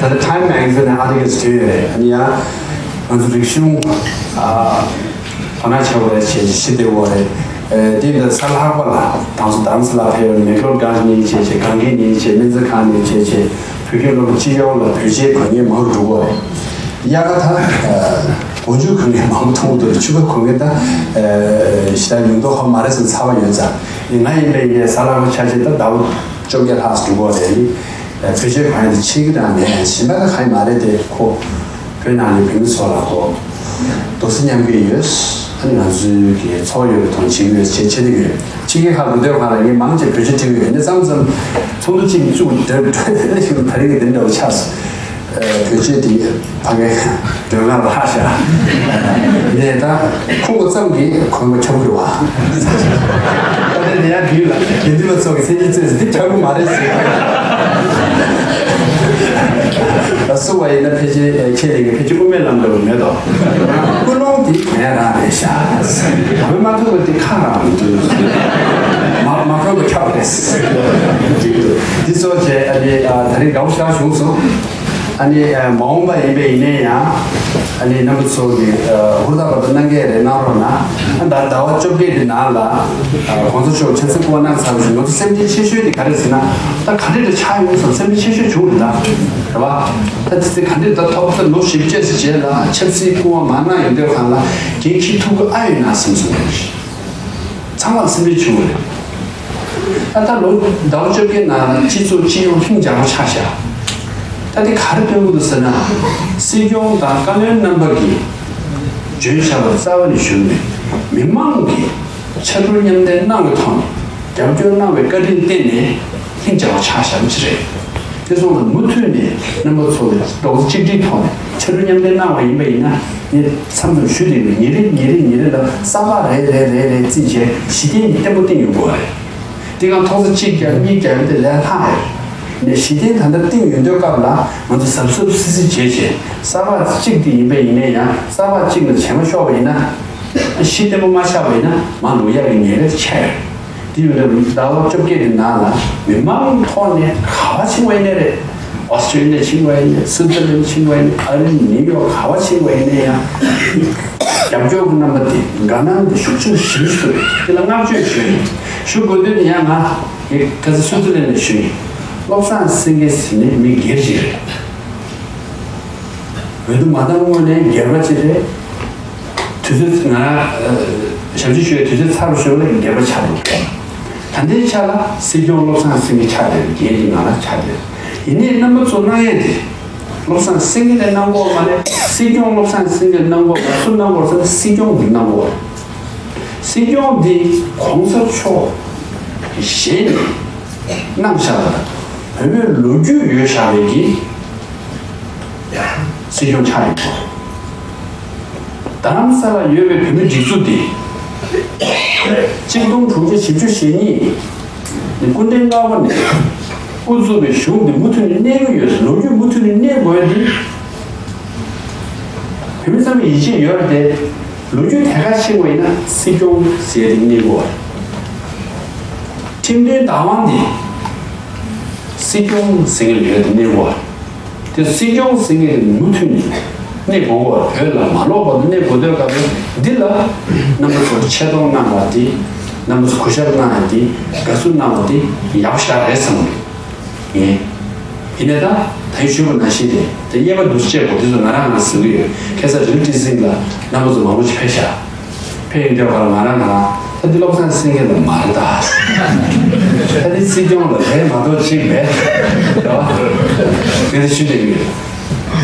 ད་ལྟ་Time Magazine ནས་articles བྲིས་ཡོད་རེད། ཨ་ནི་ཡང་ང་ཚོ་རིག་གཞུང་ཨ། དོ་སྣང་བྱེད་དགོས་རེད། བྱས་བྱས་ཞི་བདེ་དགོས་རེད། ཨེ་དེ་འདྲ་གཟའ་ལྷག་པ་ལ་དང་སོ་དྷ་རམ་ས་ལ་ཕེབས་ཡོད། མེག་ལོར་གྷན་ནས་བྱས་བྱས་གངས་སྐྱིད་ནས་བྱས་སྨན་རྩིས་ཁང་ནས་བྱས་བྱས་བོད་སྐྱོད་སློབ་གྲྭ་སྤྱི་ཡོངས་ལ་བོད་ཆས་གོན་མཁན་མང་རུ་འགྲོ་གི་རེད། དབྱར་ཁ་ད་ཨེ་སྒོ་མཇུག་གོན་མཁན་མང་པོ་མཐོང་གི་འདུག་ཆུ་ཁ་གོན་མཁན་ད་ཨེ་ཞེ་དྲག་ཡོང་མདོག་ཁ་མ་རེད་བསམ་ཚ་བ་ཡོད་ཙང་། ང་ཡིན་པས་ངས་གཟའ་ལྷག་པ་ཆ་བྱས་ད་ཟླ་བ་བཅོ་བརྒྱད་ལྷག་འགྲོ་གི་རེད། ཨེ་བོད་ཆས་གོན་ཡག་དེ་ཕྱིན་གི་དང་མེད་གཞན་པ་ད་གང་ཡང་མ་རེད་དེ། ཁོ་བོད་ནང་ནས་བོད་མི་ཚོ་ལ་ཁོ་རྡོག་རྩ་མཉམ་སྐྱེད་ཡོད། ཨ་ནི་ང་ཚོའི་གི་ཚོགས་ཡོད་པའི་ཐོག་བྱེད་ཀྱི་ཡོད་ཅེས་བྱེད་བསྡད་ཀྱི་ཡོད། ཕྱི་རྒྱལ་ཁག་ལ་སྡོད་ཁང་ལ་ངས་མང་ཆེ་བོད་ཆས་སྤྲད་ཀྱི་ཡོད། ནས་མཚམས་མཚམས་ཚོགས་འདུ་གཅིག་བཙུགས་འགྲོ་འགྲོ་ནས་ཞིག་ད་རིང་གི་དེ་འདྲ་བོ་ཆགས་སོང་། ཨ་བོད་ཆས་དེ་ཕ་གའི་མགྲོན་ཁང་ལ་ལྷག་བཞག་ནས་ད་ཁོ་བོ་ཙམ་གྱིས་གོན་པ་ཁྱབ་འགྲོ་བ། ད་ལྟ་ནས་ཡར་བུད་ལ་དགེ་འདུན་པ་ཚོ་གི་མཚན་ཉིད་བརྩེས་འདི་འདྲ་བོ་མ་རེད་ཟེར། སུ་བ་ཡིན་ན་ཕལ་ཆེར་ཁྱེད་ལས་ཀྱི་ཕལ་ཆེར་དབུ་མའི་ལམ་འདྲ་བོ་མེད་དོ། ཀུན་སློང་དེ་ངས་རང་རེད་ཤག་བོད་མ་ཐུབ་པ་དེ་ཁ་རང་མི་འདུག་མ་མ་ཁོན་པ་ཁྱབ་རེད། འདི་ཚོ་བྱས་ཨ་ནི་ད་རིང་དགའ་བོ་ཞེ་དྲག་བྱུང་སོང་། ཨ་ནི་མ་འོངས་པ་ཡིན་པས་ཡིན་ནའི་ཡང་ཨ་ནི་རྣམ་པ་ཚོ་གི་ཧུར་ཐག་པ་དང་གནང་གལ་རེ་གནང་རོགས་གནང་། ཨ་ད་ཟླ་བ་བཅོ་བརྒྱད་འདི་ནང་ལ་གོང་ས་མཆོག་ཆབ་སྲིད་སྐུ་དབང་གནང་ཚར་བ་བཞིན་ང་ཚོ་སེམས་ཁྲལ་ཆེ་ཤོས་དེ་ག་རེ་ཟེར་ན། ད་ག་འདྲ་འདྲ་ཆགས་ཡོང་སོང་། སེམས་ཁྲལ་ཆེ་ཤོས་བྱུང་རེད་ད། རེད་བ། ད་དེ་ཚེ་ག་འདྲ་ད་ཐོབ་ད་ལོ་བཞི་བཅུ་ཙམ་རྗེས་ལ་ཆབ་སྲིད་སྐུ་དབང་མ་གནང་ཡོང་དུས་གང་ལ་འགན་འཁྱེར་ཐུབ་ཀྱི་ཨ་ཡོད་ན་བསམ་སོང་། ཚང་མར་སེམས་ཁྲལ་བྱུང་བ་རེད། ད་ལྟ་ལོ་ཟླ་བ་བཅོ་བརྒྱད་ནང་ལ་སྤྱི་ཚོགས་སྤྱི་ཡོངས་ལྷིང་འཇགས་པོ་ཆགས་ཤག་ད་དེ་ག་རེ་སྟོན་གྱི་འདུག་ཟེར་ན། སྲིད་སྐྱོང་དང་བཀའ་བློན་རྣམ་པ་གིས་བརྗོད་བྱ་བ་རྩ་བ་ནས་ཞུས་ནས་མི་མང་གིས་ཕྱར་གྲུ་མཉམ་འདེགས་གནང་བའི་ཐོག་ནས་རྒྱབ་སྐྱོར་གནང་བའི་བཀའ་དྲིན་བརྟེན་ནས་ལྷིང་འཇགས་པོ་ཆགས་ཤག་ཅི་རེད། དེ་སོང་ཙང་མུ་མཐུད་ནས་རྣམ་པ་ཚོ་ལ་རྡོག་རྩ་གཅིག་སྒྲིལ་ཐོག་ནས་ཕྱར་གྲུ་མཉམ་འདེགས་གནང་བ་ཡིན་པ་ཡིན་ན། ངས་མཚམས་མཚམས་ཞུ་བསྡད་ཡོད། ཉིན་རེ་ཉིན་རེ་ཉིན་རེ་ལ་གསར་པ་རེ་རེ་རེ་རེ་བརྩིས་བྱས་གཞི་རྟེན་གྱི་བརྟན་པོ་བཏིང་ཡོང་དགོས་པ་རེད། དེ་གང་ཐོག་ས་གཅིག་བརྒྱབ་གཉིས་བརྒྱབ་དེ་ལས་ལྷག་ཡོད། ནས་གཞི་རྟེན་ད་ལྟ་བཏིང་ཡོང་དུས་སྐབས་ལ་ང་ཚོ་གཟབ་གཟབ་སིབ་སིབ་བྱས་བྱས་གསར་པ་གཅིག་དེ་ཡིན་པ་ཡིན་ནའི་ཡང་གསར་པ་གཅིག་ལ་བྱེ་མ་ཤོར་བ་ཡིན་ན། གཞི་བརྟན་པོ་མ་ཆགས་པ་ཡིན་ན་མ་ལུས་ཡག་གི་ཉེན་ཁ་ཆེ་ཡོད། དེ་ཡོད་ན་ཟླ་བ་བཅོ་བརྒྱད་ཀྱི་ནང་ལ་མི་མང་ཐོག་ནས་ག་བ་ཕྱིན་པ་ཡིན་ནའི་རེད། ཨོ་སི་ཀྲི་ལི་ཡ་ཕྱིན་པ་ཡིན་ནའི། སུའི་ཙི་ལན་ཕྱིན་པ་ཡིན་ནའི། ཨ་རི། ནིའུ་ཡོག་ག་བ་ཕྱིན་པ་ཡིན་ནའི་ཡང་རྒྱབ་སྐྱོར་གྱི་རྣམ་པ་དེ་དགའ་སྣང་དེ་ཤུགས་ཆེན་ཞེ་པོ་ཞིག་འདུག་དེ་ལ་བསྔགས་བརྗོད་ཞུ་ཡིན། ཞུ་དགོས་དོན་དེ་ཡང་ང་ངས་ཁ་སང་སུའི་ཙི་ལན་ལ་ཞུས་ཡིན། བློ་བཟང་སེང་གེ་ཟེར་ནི་མི་སྒེར་ཞིག་རེད། འོས་བསྡུ་མ་བཏང་སྔོན་ནས་སྒེར་པ་ཅིག་རེད། དུས་ཚོད་ང་རང་ཞབས་ཕྱི་ཞུ་བའི་དུས་ཚོད་ཚར་བ་ཞོར་ལ་སྒེར་པ་ཆགས་འདུག་ད་ལྟའི་ཆ་ལ་སྲིད་སྐྱོང་བློ་བཟང་སེང་གེ་ཆགས་བསྡད་རེད། སྒེར་གྱི་ངང་ལ་ཆགས་བསྡད་རེད། ཡིན་ནའི་རྣམ་པ་ཚོ་གནང་ཡས་དེ་བློ་བཟང་སེང་གེ་ལ་གནང་དགོས་མ་རེད། སྲིད་སྐྱོང་བློ་བཟང་སེང་གེ་ལ་གནང་དགོས་མ་རེད། སུ་གནང་དགོས་ཟེར་ན་སྲིད་སྐྱོང་གིས་གནང་དགོས་རེད། སྲིད་སྐྱོང་འདི་གོང་ས་མཆོག་གཞན་གནང་བཞག་པ་དང་བོད་མིའི་ལོ་རྒྱུས་ཡོད་བཞག་པའི་གི་སྲིད་སྐྱོང་ཆགས་ཡོད་པ། རྡ་རམ་ས་ལ་ཡོད་པའི་བོད་མི་སྒྲིག་འཛུགས་འདི་གཅིག་སྟོང་དྲུག་བརྒྱ་བཞི་བཅུ་ཞེ་གཉིས་ནས་སྐུ་ཕྲེང་ལྔ་པ་ནས་དབུ་བཙུགས་པའི་གཞུང་འདི་མུ་མཐུད་ནས་གནས་ཀྱི་ཡོད། ལོ་རྒྱུས་མུ་མཐུད་ནས་གནས་དགོས་ཡ་འདི་བོད་མི་ཚང་མས་ཡིད་ཆེས་ཡོད་རེད་དེ། ལོ་རྒྱུས་ཐད་ཀར་ཕྱིན་པ་ཡིན་ན་སྲིད་སྐྱོང་ཟེར་ཡ་དེ་གནས་དགོས་པ་རེད། ཁྲིམས་དོན་བདག་དབང་དེ་སྲིད་སྐྱོང་ཟེར་མཁན་ལ་ཡོད་དེ་གནས་དགོས་པ་རེད། དེ་སྲིད་སྐྱོང་ཟེར་མཁན་དེ་མུ་མཐུད་ནས་གནས་དགོས་པ་རེད། བོད་ལ་མ་ལོག་པར་གནས་དགོས་དུས་སྐབས་འདི་ལ་རྣམ་པ་ཚོར་ཆེ་མཐོང་གནང་བ་དེ། རྣམ་པ་ཚོ་གུས་ཞབས་གནང་ཡ་དེ། དགའ་བསུ་གནང་བ་དེ་ཡག་པོ་ཞེ་དྲག་རེད་བསམ་གི་འདུག་ངས། ཡིན་ནའི་ད་ད་ཡིན་ཞུས་པ་ནང་བཞིན་རེད། ད་དབྱེ་བ་འདུ་བྱེད་དགོས་དེ་ཚོ་ང་རང་ང་ཟེར་གི་ཡོད། ཁ་སང་རི་ལི་ཊི་སིང་ལ་རྣམ་པ་ཚོ་མང་པོ་ཞིག་ཕེབས་ཤག་ཕེབས་ཡོང་དུས་ག་ལ་ང་རང་ང་རང་ད་འདི་བློ་བཟང་སེང་གེ་ལ་མ་རེད་ད། ད་འདི་སྲིད་སྐྱོང་ལ་རེད་མ་གཏོགས་ཅིག་མེད། རེད་བ། ངས་དེ་ཞུས་བསྡད་ཀྱི་ཡོད།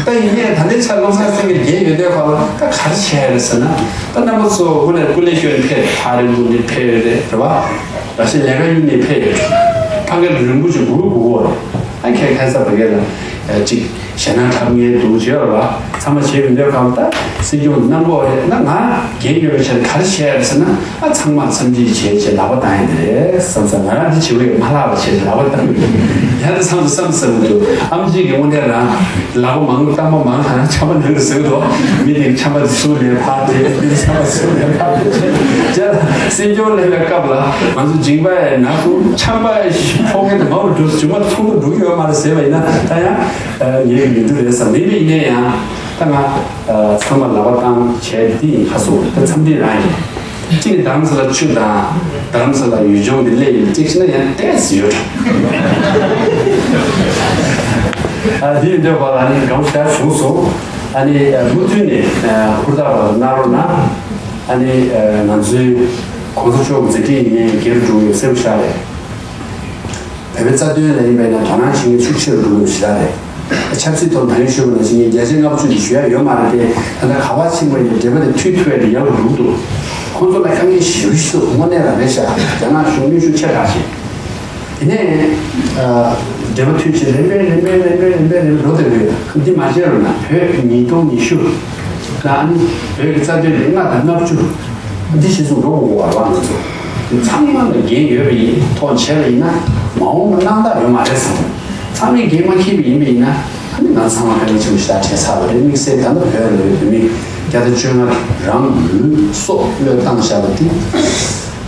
ད་ཡིན་ནའི་ད་ལྟའི་ཆར་བློ་བཟང་སེང་གེ་རྒྱལ་ཡོད་དུས་ག་ལ་ད་ག་རེ་བྱས་རེད་ཟེར་ན། ད་རྣམ་པ་ཚོ་དབུ་ནས་སྐུ་ལས་བསྐྱོན་ཕེབས། ཐག་རིང་པོ་ནས་ཕེབས་ཡོད་རེད། རེད་བ། ར་ཤི་ལས་ཀ་གཡུག་ནས་ཕེབས་ཡོད། ཕ་གི་རིང་པོ་ཅིག་སྒུག་སྒུག་གོ་རེད། ཨ་ཁྱེད་ཁ་སང་ཕ་གི་ལ་ཅིག་ཞེད་སྣང་འཁྲབ་མཁན་འདུག་བྱས་པ་ལ་ཚང་མ་བྱས་ཡོང་དུས་ག་ལ་ད་སྲིད་སྐྱོང་གནང་གོ་རེད། ད་ང་རྒྱལ་ཡོད་པའི་ཆ་ནས་ག་རེ་བྱས་ཡོད་ཟེར་ན། ཨ་ཚང་མ་འཚམས་འདྲི་བྱས་བྱས་ལག་པ་བཏང་ཡ་དེ་རེད་བསམ་ས། ང་རང་འདི་བྱེད་དགོས་ཡོད་མ་ལྷག་པ་བྱས་ལག་པ་བཏང་ཡོད། ཡང་དེ་བསམ་སོང་བསམ་ཟེར་གི་འདུག་ཨམ་ཆི་གི་དངོས་གནས་རང་ལག་པ་མང་བཏང་པ་མང་ང་རང་ཆམ་པ་ནང་དུ་ཟེར་གི་འདུག་མི་དེ་ཆམ་པ་དེ་སུ་ལས་ཕར་དེ་མི་ཆམ་པ་སུ་ལས་ཕར་དེ་བྱས་ལ་སྲིད་སྐྱོང་སླེབས་པའི་སྐབས་ལ་ང་ཚོ་མཇིང་པ་ཡ་ན་སོང་། ཆམ་པ་ཡ་ཕོག་མཁན་དེ་མང་རུ་འགྲོ་སོང་། མཇུག་མ་ཚོགས་འདུ་འགྲོ་གི་ཡོད་མ་རེད་ཟེར་བ་ཡིན་ན་ད་ཡང་ངའི་མི་འདུག་རེད་བསམ། མིན་པ་ཡིན་ན་ཡང་ ད་ང་ཚང་མ་ལག་པ་བཏང་བྱས་འདི་ཡིན། ཁ་སོ་ད་མཚམས་འདི་རང་ཡིན། གཅིག་ནི་རྡ་རམ་ས་ལ་ཆུ་དང་རྡ་རམ་ས་ལ་ཡུལ་ལྗོངས་འདི་སླེབས་ཡིན། གཅིག་བྱས་ན་ཡང་ཏོག་ཙམ་ཡོད། ཨ་འདི་ཡིན་དུས་བར་ལ་ནི་དགའ་པོ་ཞེ་དྲག་བྱུང་སོང་། ཨ་ནི་མུ་མཐུད་ནས་ཧུར་ཐག་པ་གནང་རོགས་གནང་། ཨ་ནི་ང་ཚོའི་གོང་ས་མཆོག་གི་མཛད་འཕྲིན་ཡིན་ནའི་སྒེར་འགྲོ་བའི་གསལ་པོ་ཤར་རེད། བོད་པའི་རྩ་དོན་ལ་ཡིན་པས་ན་དོ་སྣང་བྱེད་མཁན་ཤུགས་ཆེ་རུ་འགྲོ་གི་ཡོད་ཞེ་དྲག་རེད། ཆབ་སྲིད་ཐོག་ད་རིང་ཞུས་པ་ནང་བཞིན་ངས་བརྒྱ་ཆ་ལྔ་བཅུ་ཞིག་ཞུ་ཡ་ཡོད་མ་རེད་དེ། ད་ལྟ་ག་བ་ཕྱིན་པ་ཡིན་འབྲེལ་བ་དེ་མཐུད་ཐུབ་ཡ་དེ་ཡག་རུ་འགྲོ་གི་འདུག་ཁོང་ཚོ་ལ་དཀའ་ངལ་ཞེ་པོ་ཞིག་འདུག་དངོས་གནས་ལ་རེད་ཤག་རྒྱ་ནག་གཞུང་གནོན་ཤུགས་ཆེ་དྲགས་ཤིང་། དེ་ནས་ཨ་འབྲེལ་བ་མཐུད་བྱས་རིམ་པས་རིམ་པས་རིམ་པས་རིམ་པས་རིམ་པས་འགྲོ་བསྡད་ཀྱི་ཡོད། འདི་མ་བྱས་རུང་ན་བོད་ཉིས་སྟོང་ཉི་ཤུ་ལ་ཨ་ནི་བོད་ཀྱི་རྩ་དོན་ལས་ལྔ་དང་ལྔ་བཅུ་འདི་གཞི་བཟུང་འགྲོ་དགོས་པ་རེད་བ། ང་ཚོ་ཚང་མ་ལ་འགན་ཡོད་པ་ཡིན། ཐོག་བྱས་པ་ཡིན་ན་མ་འོངས་པ་སྣང་དག་ཡོད་མ་རེད་བསམ། ཚང་མས་འགན་མ་འཁྱེར་བ་ཡིན་པ་ཡིན་ན་ཨ་ནི་ང་ཚང་མ་དཀའ་ངལ་ཆེན་པོ་ཞེ་དྲག་འཕྲད་ཚར་བ་རེད། དམིགས་བསལ་ད་ལྟ་བོད་ལ་ཡོད་བོད་མི་བརྒྱ་དང་བཅོ་ལྔ་རང་ལུས་སྲོག་བློས་བཏང་བཞག་པ་འདི་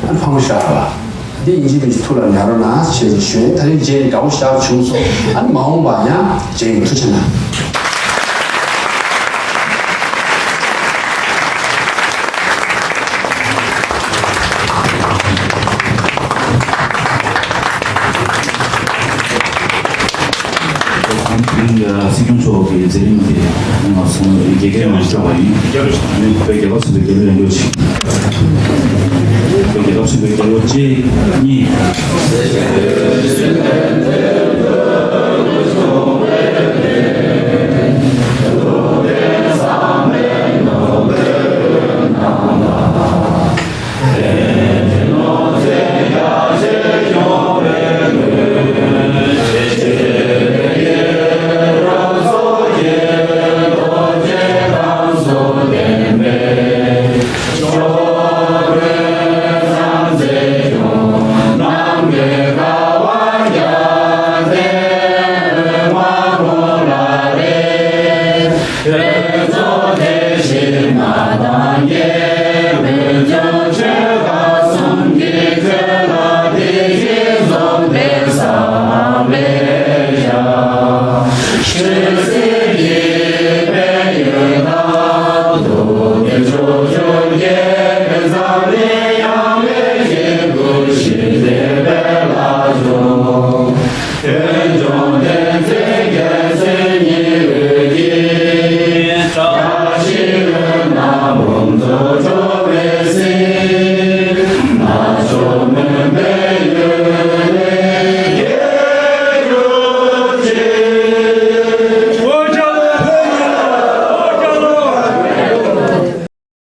ཨ་ནི་ཕངས་པོ་ཞེ་དྲག་རེད་བ། འདི་ཡིན་གཅིག་མིན་གཅིག་ཐུགས་ལ་ཉར་རོགས་གནང་ཞེས་ཞུ་ཡིན། ད་རིང་མཇལ་ཡིན་དགའ་པོ་ཞེ་དྲག་བྱུང་སོང་། ཨ་ནི་མ་འོངས་པ་ཡང་མཇལ་ཡིན། ཐུགས་རྗེ་གནང་། སྲིད་སྐྱོང་མཆོག་གི་མཛད་རིམ་དེ་ང་ཚོ་དགེ་རྒན་ལ་སྤྲད་པ་ཡིན། བོད་རྒྱལ་ཁབ་ཆེན་པོའི་རྒྱལ་གླུ་ལེན་རྒྱུ་ཆེད། བོད་རྒྱལ་ཁབ་ཆེན་པོའི་རྒྱལ་གླུ་གཅིག་གཉིས།